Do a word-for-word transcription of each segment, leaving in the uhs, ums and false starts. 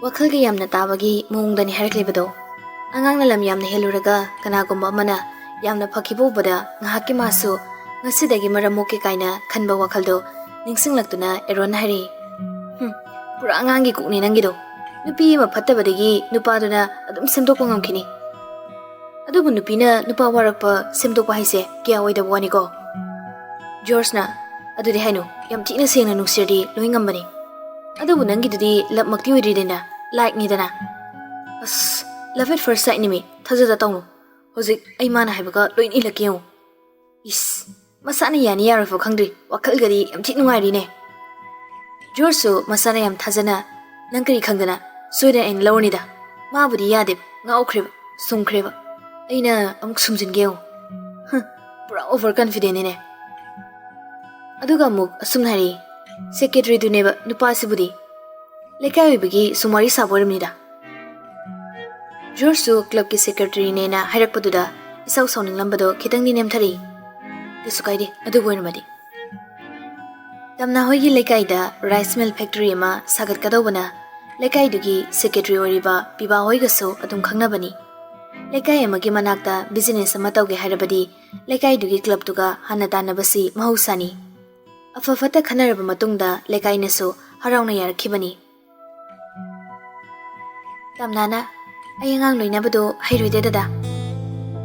ꯋꯥꯈꯜꯒ ꯌꯥꯝꯅ ꯇꯥꯕꯒꯤ ꯃꯑꯣꯡꯗꯅꯤ ꯍꯥꯏꯔꯛꯂꯤꯕꯗꯣ꯫ ꯑꯉꯥꯡꯅ ꯂꯝ ꯌꯥꯝꯅ ꯍꯦꯜꯂꯨꯔꯒ ꯀꯅꯥꯒꯨꯝꯕ ꯑꯃꯅ ꯌꯥꯝꯅ ꯐꯈꯤꯕ ꯎꯕꯗ ꯉꯥꯏꯍꯥꯛꯀꯤ ꯃꯥꯁꯨ ꯉꯁꯤꯗꯒꯤ ꯃꯔꯝ ꯃꯣꯛꯀꯦ ꯀꯥꯏꯅ ꯈꯟꯕ ꯋꯥꯈꯜꯗꯣ ꯅꯤꯡꯁꯤꯡꯂꯛꯇꯨꯅ ꯑꯦꯔꯣꯟꯅ ꯍꯥꯏꯔꯛꯏ, "ꯍꯨꯝ, ꯄꯨꯔꯥ ꯑꯉꯥꯡꯒꯤ ꯀꯣꯛꯅꯤ ꯅꯪꯒꯤꯗꯣ꯫ ꯅꯨꯄꯤ ꯑꯃ ꯐꯠꯇꯕꯗꯒꯤ ꯅꯨꯄꯥꯗꯨꯅ ꯑꯗꯨꯝ ꯁꯦꯝꯗꯣꯛꯄ ꯉꯝꯈꯤꯅꯤ꯫ ꯑꯗꯨꯕꯨ ꯅꯨꯄꯤꯅ ꯅꯨꯄꯥ ꯋꯥꯔꯛꯄ ꯁꯦꯝꯗꯣꯛꯄ ꯍꯥꯏꯁꯦ ꯀꯌꯥ ꯑꯣꯏꯗꯕ ꯋꯥꯅꯤꯀꯣ?" ꯖꯣꯔꯖꯅ, "ꯑꯗꯨꯗꯤ ꯍꯥꯏꯅꯨ, ꯌꯥꯝ ꯊꯤꯅ ꯁꯦꯡꯅ ꯅꯨꯡꯁꯤꯔꯗꯤ ꯂꯣꯏ ꯉꯝꯕꯅꯤ꯫ ꯑꯗꯨꯕꯨ ꯅꯪꯒꯤꯗꯨꯗꯤ ꯂꯞꯃꯛꯇꯤ ꯑꯣꯏꯗ꯭ꯔꯤꯗꯅ, ꯂꯥꯏꯛꯅꯤꯗꯅ꯫" "ꯑꯁ, love at first sight ꯅꯤꯃꯤ, ꯊꯥꯖꯗ ꯇꯧꯅꯨ꯫ ꯍꯧꯖꯤꯛ ꯑꯩ ꯃꯥꯅ ꯍꯥꯏꯕꯒ ꯂꯣꯏꯅ ꯏꯜꯂꯛꯀꯦ ꯌꯦꯡꯉꯨ꯫" "ꯏꯁ, ꯃꯁꯥꯅ ꯌꯥꯅꯤ ꯌꯥꯔꯣꯏꯐꯥꯎ ꯈꯪꯗ꯭ꯔꯤ, ꯋꯥꯈꯜꯒꯗꯤ ꯌꯥꯝ ꯊꯤ ꯅꯨꯡꯉꯥꯏꯔꯤꯅꯦ꯫" ꯖꯣꯔꯖꯁꯨ ꯃꯁꯥꯅ ꯌꯥꯝ ꯊꯥꯖꯅ, "ꯅꯪ ꯀꯔꯤ ꯈꯪꯗꯅ? ꯁꯣꯏꯗꯅ ꯑꯩꯅ ꯂꯧꯔꯅꯤꯗ꯫ ꯃꯥꯕꯨꯗꯤ ꯌꯥꯗꯦ, ꯉꯥꯎꯈ꯭ꯔꯦꯕ, ꯁꯨꯝꯈ꯭ꯔꯦꯕ꯫ ꯑꯩꯅ ꯑꯃꯨꯛ ꯁꯨꯝꯖꯤꯟꯒꯦ ꯌꯦꯡꯉꯨ꯫ ꯍꯨꯝ, ꯄꯨꯔꯥ over confident ꯅꯤꯅꯦ꯫" ꯑꯗꯨꯒ ꯑꯃꯨꯛ ꯑꯁꯨꯝꯅ ꯍꯥꯏꯔꯛꯏ, "ꯁꯦꯀ꯭ꯔꯦꯇꯔꯤꯗꯨꯅꯦꯕ ꯅꯨꯄꯥꯁꯤꯕꯨꯗꯤ꯫ ꯂꯩꯀꯥꯏ ꯑꯣꯏꯕꯒꯤ ꯁꯨꯝ ꯋꯥꯔꯤ ꯁꯥꯕ ꯑꯣꯏꯔꯝꯅꯤꯗ꯫" ꯖꯣꯔꯖꯁꯨ ꯀ꯭ꯂꯕꯀꯤ ꯁꯦꯀ꯭ꯔꯦꯇꯔꯤꯅꯦꯅ ꯍꯥꯏꯔꯛꯄꯗꯨꯗ ꯏꯁꯥꯎ ꯁꯥꯎꯅꯤꯡꯂꯝꯕꯗꯣ ꯈꯤꯇꯪꯗꯤ ꯅꯦꯝꯊꯔꯛꯏ꯫ "ꯀꯩꯁꯨ ꯀꯥꯏꯗꯦ, ꯑꯗꯨꯕꯨ ꯑꯣꯏꯔꯝꯃꯗꯤ꯫" ꯇꯝꯅꯥ ꯍꯣꯏꯒꯤ ꯂꯩꯀꯥꯏꯗ ꯔꯥꯏꯁ ꯃꯤꯜ ꯐꯦꯛꯇꯔꯤ ꯑꯃ ꯁꯥꯒꯠꯀꯗꯧꯕꯅ ꯂꯩꯀꯥꯏꯗꯨꯒꯤ ꯁꯦꯀ꯭ꯔꯦꯇꯔꯤ ꯑꯣꯏꯔꯤꯕ ꯄꯤꯕꯥ ꯍꯣꯏꯒꯁꯨ ꯑꯗꯨꯝ ꯈꯪꯅꯕꯅꯤ꯫ ꯂꯩꯀꯥꯏ ꯑꯃꯒꯤ ꯃꯅꯥꯛꯇ ꯕꯤꯖꯤꯅꯦꯁ ꯑꯃ ꯇꯧꯒꯦ ꯍꯥꯏꯔꯕꯗꯤ ꯂꯩꯀꯥꯏꯗꯨꯒꯤ ꯀ꯭ꯂꯕꯇꯨꯒ ꯍꯥꯟꯅ ꯇꯥꯟꯅꯕꯁꯤ ꯃꯍꯧꯁꯥꯅꯤ꯫ ꯑꯐ ꯐꯠꯇ ꯈꯟꯅꯔꯕ ꯃꯇꯨꯡꯗ ꯂꯩꯀꯥꯏꯅꯁꯨ ꯍꯔꯥꯎꯅ ꯌꯥꯔꯛꯈꯤꯕꯅꯤ꯫ ꯇꯝꯅꯥꯅ, "ꯑꯩ ꯑꯉꯥꯡ ꯂꯣꯏꯅꯕꯗꯣ ꯍꯩꯔꯣꯏꯗꯦ ꯗꯗꯥ꯫"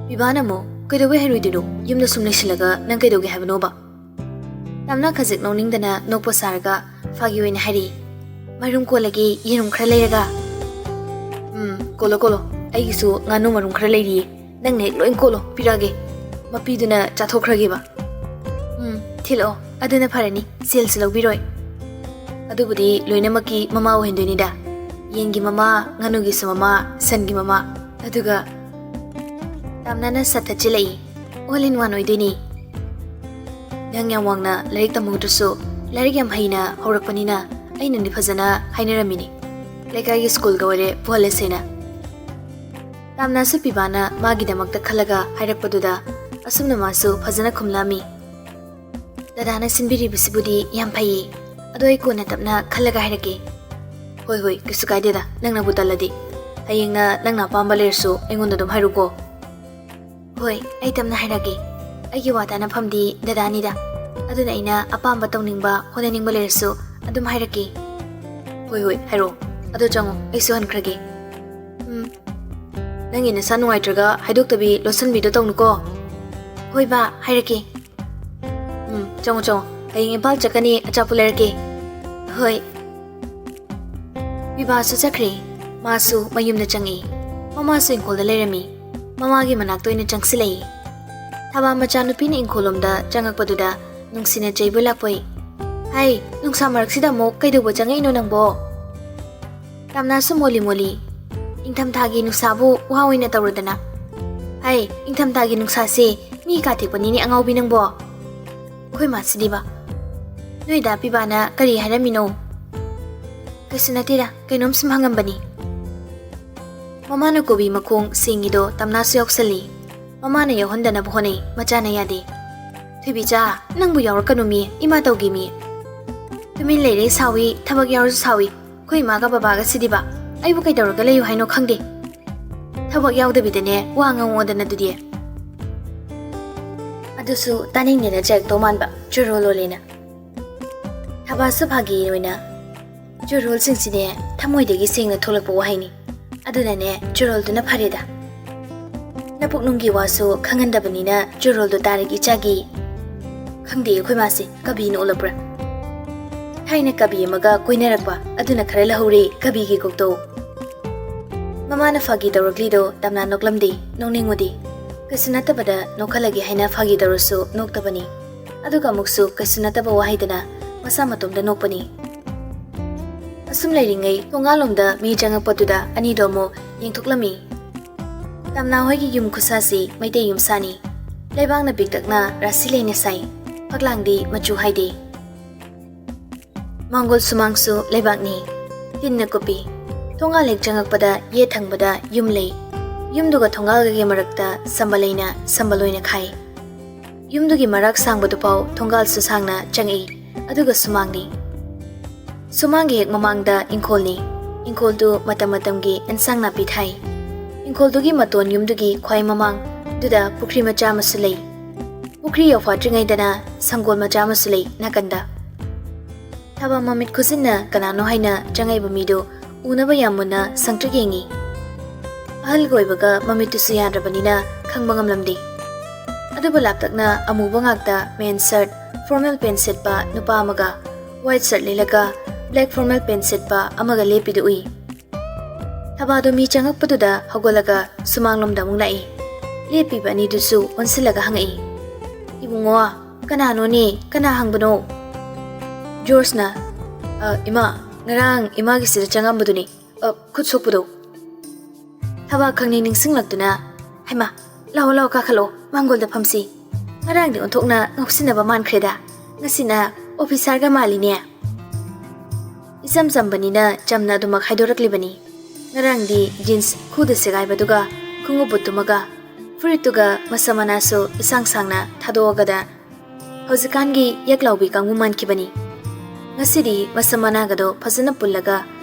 ꯄꯤꯕꯥꯅ ꯑꯃꯨꯛ, "ꯀꯩꯗꯧꯕꯩ ꯍꯩꯔꯣꯏꯗꯣꯏꯅꯣ? ꯌꯨꯝꯗ ꯁꯨꯝ ꯂꯩꯁꯤꯜꯂꯒ ꯅꯪ ꯀꯩꯗꯧꯒꯦ ꯍꯥꯏꯕꯅꯣꯕ?" ꯇꯝꯅꯥ ꯈꯖꯤꯛ ꯅꯣꯛꯅꯤꯡꯗꯅ ꯅꯣꯛꯄ ꯁꯥꯔꯒ ꯐꯥꯒꯤ ꯑꯣꯏꯅ ꯍꯥꯏꯔꯛꯏ, "ꯃꯔꯨꯝ ꯀꯣꯜꯂꯒꯦ, ꯌꯦꯔꯨꯝ ꯈꯔ ꯂꯩꯔꯒ꯫" "ꯎꯝ, ꯀꯣꯜꯂꯣ ꯀꯣꯜꯂꯣ, ꯑꯩꯒꯤꯁꯨ ꯉꯥꯅꯨ ꯃꯔꯨꯝ ꯈꯔ ꯂꯩꯔꯤꯌꯦ, ꯅꯪꯅ ꯍꯦꯛ ꯂꯣꯏ ꯀꯣꯜꯂꯣ, ꯄꯤꯔꯛꯑꯒꯦ꯫ ꯃꯄꯤꯗꯨꯅ ꯆꯥꯊꯣꯛꯈ꯭ꯔꯒꯦꯕ꯫" "ꯎꯝ, ꯊꯤꯜꯂꯛꯑꯣ, ꯑꯗꯨꯅ ꯐꯔꯅꯤ, ꯁꯦꯜꯁꯨ ꯂꯧꯕꯤꯔꯣꯏ꯫" "ꯑꯗꯨꯕꯨꯗꯤ ꯂꯣꯏꯅꯃꯛꯀꯤ ꯃꯃꯥ ꯑꯣꯏꯍꯟꯗꯣꯏꯅꯤꯗ, ꯌꯦꯟꯒꯤ ꯃꯃꯥ, ꯉꯥꯅꯨꯒꯤꯁꯨ ꯃꯃꯥ, ꯁꯟꯒꯤ ꯃꯃꯥ꯫ ꯑꯗꯨꯒ" ꯇꯝꯅꯥꯅ ꯁꯠ ꯊꯠꯆꯤꯜꯂꯛꯏ, "All in one ꯑꯣꯏꯗꯣꯏꯅꯤ꯫" "ꯅꯪ ꯌꯥꯝ ꯋꯥꯡꯅ ꯂꯥꯏꯔꯤꯛ ꯇꯝꯍꯧꯗ꯭ꯔꯁꯨ ꯂꯥꯏꯔꯤꯛ ꯌꯥꯝ ꯍꯩꯅ ꯍꯧꯔꯛꯄꯅꯤꯅ ꯑꯩꯅꯗꯤ ꯐꯖꯅ ꯍꯥꯏꯅꯔꯝꯃꯤꯅꯤ, ꯂꯩꯀꯥꯏꯒꯤ ꯁ꯭ꯀꯨꯜꯒ ꯑꯣꯏꯔꯦ ꯄꯨꯍꯜꯂꯁꯦꯅ꯫" ꯇꯝꯅꯥꯁꯨ ꯄꯤꯕꯥꯅ ꯃꯥꯒꯤꯗꯃꯛꯇ ꯈꯜꯂꯒ ꯍꯥꯏꯔꯛꯄꯗꯨꯗ ꯑꯁꯨꯝꯅ ꯃꯥꯁꯨ ꯐꯖꯅ ꯈꯨꯝꯂꯝꯃꯤ꯫ "ꯗꯗꯥꯅ ꯁꯤꯟꯕꯤꯔꯤꯕꯁꯤꯕꯨꯗꯤ ꯌꯥꯝ ꯐꯩꯌꯦ, ꯑꯗꯣ ꯑꯩ ꯀꯣꯟꯅ ꯇꯞꯅ ꯈꯜꯂꯒ ꯍꯥꯏꯔꯛꯀꯦ꯫" ꯍꯣꯏ ꯍꯣꯏ, ꯀꯩꯁꯨ ꯀꯥꯏꯗꯦꯗ, ꯅꯪꯅꯕꯨ ꯇꯜꯂꯗꯤ꯫ ꯍꯌꯦꯡꯅ ꯅꯪꯅ ꯑꯄꯥꯝꯕ ꯂꯩꯔꯁꯨ ꯑꯩꯉꯣꯟꯗ ꯑꯗꯨꯝ ꯍꯥꯏꯔꯨꯀꯣ꯫ ꯍꯣꯏ, ꯑꯩ ꯇꯝꯅ ꯍꯥꯏꯔꯛꯀꯦ꯫ ꯑꯩꯒꯤ ꯋꯥ ꯇꯥꯅꯐꯝꯗꯤ ꯗꯗꯥꯅꯤꯗ꯫ ꯑꯗꯨꯅ ꯑꯩꯅ ꯑꯄꯥꯝꯕ ꯇꯧꯅꯤꯡꯕ, ꯍꯣꯠꯅꯅꯤꯡꯕ ꯂꯩꯔꯁꯨ ꯑꯗꯨꯝ ꯍꯥꯏꯔꯛꯀꯦ꯫ ꯍꯣꯏ ꯍꯣꯏ, ꯍꯥꯏꯔꯛꯑꯣ꯫ ꯑꯗꯣ ꯆꯪꯉꯣ, ꯑꯩꯁꯨ ꯍꯟꯈ꯭ꯔꯒꯦ꯫ ꯎꯝ꯫ ꯅꯪꯒꯤ ꯅꯁꯥ ꯅꯨꯡꯉꯥꯏꯇ꯭ꯔꯒ ꯍꯥꯏꯗꯣꯛꯇꯕꯤ ꯂꯣꯠꯁꯤꯟꯕꯤꯗꯣ ꯇꯧꯅꯨꯀꯣ꯫ ꯍꯣꯏ ꯕꯥ, ꯍꯥꯏꯔꯛꯀꯦ꯫ ꯎꯝ, ꯆꯪꯉꯣ ꯆꯪꯉꯣ꯫ ꯍꯌꯦꯡ ꯏꯝꯐꯥꯜ ꯆꯠꯀꯅꯤ, ꯑꯆꯥꯄꯣꯠ ꯂꯩꯔꯛꯀꯦ꯫ ꯍꯣꯏ꯫ ꯕꯤꯚꯥꯁꯨ ꯆꯠꯈ꯭ꯔꯦ꯫ ꯃꯥꯁꯨ ꯃꯌꯨꯝꯗ ꯆꯪꯉꯛꯏ꯫ ꯃꯃꯥꯁꯨ ꯏꯪꯈꯣꯜꯗ ꯂꯩꯔꯝꯃꯤ꯫ ꯃꯃꯥꯒꯤ ꯃꯅꯥꯛꯇ ꯑꯣꯏꯅ ꯆꯪꯁꯤꯜꯂꯛꯏ꯫ ꯊꯕꯥ ꯃꯆꯥꯅꯨꯄꯤꯅ ꯏꯪꯈꯣꯜꯂꯣꯝꯗ ꯆꯪꯉꯛꯄꯗꯨꯗ ꯅꯨꯡꯁꯤꯅ ꯆꯩꯕ ꯂꯥꯛꯄꯣꯏ꯫ "ꯍꯩ, ꯅꯨꯡꯁꯥ ꯃꯔꯛꯁꯤꯗ ꯑꯃꯨꯛ ꯀꯩꯗꯧꯕ ꯆꯪꯉꯛꯏꯅꯣ ꯅꯪꯕꯣ?" ꯇꯝꯅꯥꯁꯨ ꯃꯣꯜꯂꯤ ꯃꯣꯜꯂꯤ, "ꯏꯪꯊꯝꯊꯥꯒꯤ ꯅꯨꯡꯁꯥꯕꯨ ꯋꯥ ꯑꯣꯏꯅ ꯇꯧꯔꯗꯅ꯫ ꯍꯩ, ꯏꯪꯊꯝꯊꯥꯒꯤ ꯅꯨꯡꯁꯥꯁꯦ ꯃꯤ ꯀꯥꯊꯦꯛꯄꯅꯤꯅꯦ ꯑꯉꯥꯎꯕꯤ ꯅꯪꯕꯣ꯫ ꯑꯩꯈꯣꯏ ꯃꯥꯁꯤꯗꯤꯕ꯫ ꯅꯣꯏ ꯗꯥ ꯄꯤꯕꯥꯅ ꯀꯔꯤ ꯍꯥꯏꯔꯝꯃꯤꯅꯣ?" "ꯀꯩꯁꯨ ꯅꯠꯇꯦꯗ, ꯀꯩꯅꯣꯝ ꯁꯨꯝ ꯍꯪꯉꯝꯕꯅꯤ꯫" ꯃꯃꯥꯅ ꯀꯣꯕꯤ ꯃꯈꯣꯡ ꯁꯦꯡꯉꯤꯗꯣ ꯇꯝꯅꯥꯁꯨ ꯌꯥꯎꯁꯜꯂꯤ꯫ ꯃꯃꯥꯅ ꯌꯥꯎꯍꯟꯗꯅꯕ ꯍꯣꯠꯅꯩ, ꯃꯆꯥꯅ ꯌꯥꯗꯦ꯫ "ꯊꯣꯏꯕꯤꯆꯥ, ꯅꯪꯕꯨ ꯌꯥꯎꯔꯛꯀꯅꯨ ꯃꯤ, ꯏꯃꯥ ꯇꯧꯒꯦ ꯃꯤ꯫ ꯇꯨꯃꯤꯟ ꯂꯩꯔꯦ ꯁꯥꯎꯏ, ꯊꯕꯛ ꯌꯥꯎꯔꯁꯨ ꯁꯥꯎꯏ꯫ ꯑꯩꯈꯣꯏ ꯏꯃꯥꯒ ꯕꯕꯥꯒ ꯁꯤꯗꯤꯕ, ꯑꯩꯕꯨ ꯀꯩꯗꯧꯔꯒ ꯂꯩꯌꯨ ꯍꯥꯏꯅꯣ ꯈꯪꯗꯦ꯫ ꯊꯕꯛ ꯌꯥꯎꯗꯕꯤꯗꯅꯦ ꯋꯥ ꯉꯥꯡꯉꯣꯗꯅ ꯑꯗꯨꯗꯤ꯫" ꯑꯗꯨꯁꯨ ꯇꯥꯅꯤꯡꯗꯦꯅ ꯆꯩꯔꯛꯇꯧ ꯃꯥꯟꯕ ꯆꯨꯔꯣ ꯂꯣꯂꯦꯅ꯫ ꯊꯕꯥꯁꯨ ꯐꯥꯒꯤ ꯑꯣꯏꯅ, "ꯆꯨꯔꯣꯜꯁꯤꯡꯁꯤꯅꯦ ꯊꯃꯣꯏꯗꯒꯤ ꯁꯦꯡꯅ ꯊꯣꯛꯂꯛꯄ ꯋꯥꯍꯩꯅꯤ꯫ ꯑꯗꯨꯅꯅꯦ ꯆꯨꯔꯣꯜꯗꯨꯅ ꯐꯔꯦꯗ꯫ ꯅꯄꯨꯛꯅꯨꯡꯒꯤ ꯋꯥꯁꯨ ꯈꯪꯍꯟꯗꯕꯅꯤꯅ ꯆꯨꯔꯣꯜꯗꯣ ꯇꯥꯔꯒ ꯏꯆꯥꯒꯤ꯫" "ꯈꯪꯗꯦ ꯑꯩꯈꯣꯏ ꯃꯥꯁꯦ ꯀꯕꯤꯅ ꯑꯣꯜꯂꯛꯄ꯭ꯔꯥ꯫ ꯊꯥꯏꯅ ꯀꯕꯤ ꯑꯃꯒ ꯀꯣꯏꯅꯔꯛꯄ, ꯑꯗꯨꯅ ꯈꯔ ꯂꯧꯍꯧꯔꯦ ꯀꯕꯤꯒꯤ ꯀꯣꯛꯇꯣ꯫" ꯃꯃꯥꯅ ꯐꯥꯒꯤ ꯇꯧꯔꯛꯂꯤꯗꯣ ꯇꯝꯅꯥ ꯅꯣꯛꯂꯝꯗꯦ, ꯅꯣꯛꯅꯤꯡꯉꯨꯗꯦ꯫ ꯀꯩꯁꯨ ꯅꯠꯇꯕꯗ ꯅꯣꯛꯍꯜꯂꯒꯦ ꯍꯥꯏꯅ ꯐꯥꯒꯤ ꯇꯧꯔꯁꯨ ꯅꯣꯛꯇꯕꯅꯤ꯫ ꯑꯗꯨꯒ ꯑꯃꯨꯛꯁꯨ ꯀꯩꯁꯨ ꯅꯠꯇꯕ ꯋꯥꯍꯩꯗꯅ ꯃꯁꯥ ꯃꯇꯣꯝꯗ ꯅꯣꯛꯄꯅꯤ꯫ ꯑꯁꯨꯝ ꯂꯩꯔꯤꯉꯩ ꯊꯣꯡꯒꯥꯜꯂꯣꯝꯗ ꯃꯤ ꯆꯪꯉꯛꯄꯗꯨꯗ ꯑꯅꯤꯗꯣ ꯑꯃꯨꯛ ꯌꯦꯡꯊꯣꯛꯂꯝꯃꯤ꯫ ꯇꯝꯅꯥ ꯍꯣꯏꯒꯤ ꯌꯨꯝ ꯈꯨꯁꯥꯁꯤ ꯃꯩꯇꯩ ꯌꯨꯝ ꯁꯥꯅꯤ꯫ ꯂꯩꯕꯥꯛꯅ ꯄꯤꯛꯇꯛꯅ ꯔꯥꯁꯤ ꯂꯩꯅ ꯁꯥꯏ꯫ ꯐꯛꯂꯥꯡꯗꯤ ꯃꯆꯨ ꯍꯥꯏꯗꯦ꯫ ꯃꯥꯡꯒꯣꯜ ꯁꯨꯃꯥꯡꯁꯨ ꯂꯩꯕꯥꯛꯅꯤ꯫ ꯇꯤꯟꯅ ꯀꯨꯞꯄꯤ꯫ ꯊꯣꯡꯒꯥꯜ ꯍꯦꯛ ꯆꯪꯉꯛꯄꯗ ꯌꯦꯠ ꯊꯪꯕꯗ ꯌꯨꯝ ꯂꯩ꯫ ꯌꯨꯝꯗꯨꯒ ꯊꯣꯡꯒꯥꯜꯒꯒꯤ ꯃꯔꯛꯇ ꯁꯝꯕꯜ ꯂꯩꯅ ꯁꯝꯕꯜ ꯑꯣꯏꯅ ꯈꯥꯏ꯫ ꯌꯨꯝꯗꯨꯒꯤ ꯃꯔꯥꯛ ꯁꯥꯡꯕꯗꯨꯐꯥꯎ ꯊꯣꯡꯒꯥꯜꯁꯨ ꯁꯥꯡꯅ ꯆꯪꯉꯛꯏ, ꯑꯗꯨꯒ ꯁꯨꯃꯥꯡꯅꯤ꯫ ꯁꯨꯃꯥꯡꯒꯤ ꯍꯦꯛ ꯃꯃꯥꯡꯗ ꯏꯪꯈꯣꯜꯅꯤ꯫ ꯏꯪꯈꯣꯜꯗꯨ ꯃꯇꯝ ꯃꯇꯝꯒꯤ ꯑꯦꯟꯁꯥꯡ ꯅꯥꯄꯤ ꯊꯥꯏ꯫ ꯏꯪꯈꯣꯜꯗꯨꯒꯤ ꯃꯇꯣꯟ ꯌꯨꯝꯗꯨꯒꯤ ꯈ꯭ꯋꯥꯏ ꯃꯃꯥꯡꯗꯨꯗ ꯄꯨꯈ꯭ꯔꯤ ꯃꯆꯥ ꯑꯃꯁꯨ ꯂꯩ꯫ ꯄꯨꯈ꯭ꯔꯤ ꯌꯧꯐꯥꯠꯇ꯭ꯔꯤꯉꯩꯗꯅ ꯁꯪꯒꯣꯜ ꯃꯆꯥ ꯑꯃꯁꯨ ꯂꯩ ꯅꯥꯀꯟꯗ꯫ ꯊꯕꯥ ꯃꯃꯤꯠ ꯈꯨꯖꯤꯟꯅ ꯀꯅꯥꯅꯣ ꯍꯥꯏꯅ ꯆꯪꯉꯛꯏꯕ ꯃꯤꯗꯨ ꯎꯅꯕ ꯌꯥꯝ ꯃꯨꯟꯅ ꯁꯪꯇ꯭ꯔꯤꯛ ꯌꯦꯡꯉꯤ꯫ ꯑꯍꯜꯒ ꯑꯣꯏꯕꯒ ꯃꯃꯤꯠꯇꯨꯁꯨ ꯌꯥꯗ꯭ꯔꯕꯅꯤꯅ ꯈꯪꯕ ꯉꯝꯂꯝꯗꯦ꯫ ꯑꯗꯨꯕꯨ ꯂꯥꯞꯇꯛꯅ ꯑꯃꯨꯕ ꯉꯥꯛꯇ ꯃꯦꯟ ꯁꯔꯠ, ꯐꯣꯔꯃꯦꯜ ꯄꯦꯟ ꯁꯦꯠꯄ ꯅꯨꯄꯥ ꯑꯃꯒ ꯋꯥꯏꯠ ꯁꯔꯠ ꯂꯤꯠꯂꯒ ꯕ꯭ꯂꯦꯛ ꯐꯣꯔꯃꯦꯜ ꯄꯦꯟ ꯁꯦꯠꯄ ꯑꯃꯒ ꯂꯦꯞꯄꯤꯗꯨ ꯎꯏ꯫ ꯊꯕꯥꯗꯣ ꯃꯤ ꯆꯪꯉꯛꯄꯗꯨꯗ ꯍꯧꯒꯠꯂꯒ ꯁꯨꯃꯥꯡꯂꯣꯝꯗ ꯑꯃꯨꯛ ꯂꯥꯛꯏ꯫ ꯂꯦꯞꯄꯤꯕ ꯑꯅꯤꯗꯨꯁꯨ ꯑꯣꯟꯁꯤꯜꯂꯒ ꯍꯪꯉꯛꯏ, "ꯏꯕꯨꯡꯉꯣ, ꯀꯅꯥꯅꯣꯅꯦ? ꯀꯅꯥ ꯍꯪꯕꯅꯣ?" ꯖꯣꯔꯖꯅ, "ꯑ, ꯏꯃꯥ, ꯉꯔꯥꯡ ꯏꯃꯥꯒꯤꯁꯤꯗ ꯆꯪꯉꯝꯕꯗꯨꯅꯤ, ꯑ, ꯈꯨꯠ ꯁꯣꯛꯄꯗꯣ꯫" ꯊꯕꯥ ꯈꯪꯅꯤꯡ ꯅꯤꯡꯁꯤꯡꯂꯛꯇꯨꯅ, "ꯍꯩꯃꯥ, ꯂꯥꯛꯑꯣ, ꯂꯥꯛꯑꯣ, ꯀꯥꯈꯠꯂꯛꯑꯣ, ꯃꯥꯡꯒꯣꯜꯗ ꯐꯝꯁꯤ꯫ ꯉꯔꯥꯡꯗꯤ ꯑꯣꯟꯊꯣꯛꯅ ꯉꯥꯎꯁꯤꯟꯅꯕ ꯃꯥꯟꯈ꯭ꯔꯦꯗ, ꯉꯁꯤꯅ ꯑꯣꯐꯤꯁꯥꯔꯒ ꯃꯥꯜꯂꯤꯅꯦ꯫" ꯏꯆꯝ ꯆꯝꯕꯅꯤꯅ ꯆꯝꯅ ꯑꯗꯨꯃꯛ ꯍꯥꯏꯗꯣꯔꯛꯂꯤꯕꯅꯤ꯫ ꯉꯔꯥꯡꯗꯤ ꯖꯤꯟꯁ ꯈꯨꯗ ꯁꯦꯒꯥꯏꯕꯗꯨꯒ ꯈꯣꯡꯎꯞ ꯕꯨꯠꯇꯨꯃꯒ ꯐꯨꯔꯤꯠꯇꯨꯒ ꯃꯁꯝ ꯃꯅꯥꯁꯨ ꯏꯁꯥꯡ ꯁꯥꯡꯅ ꯊꯥꯗꯣꯛꯑꯒꯗ ꯍꯧꯖꯤꯛꯀꯥꯟꯒꯤ ꯌꯦꯛꯂꯥꯎꯕꯤ ꯀꯥꯡꯕꯨ ꯃꯥꯟꯈꯤꯕꯅꯤ꯫ ꯉꯁꯤꯗꯤ ꯃꯁꯝ ꯃꯅꯥꯒꯗꯣ ꯐꯖꯅ ꯄꯨꯜꯂꯒ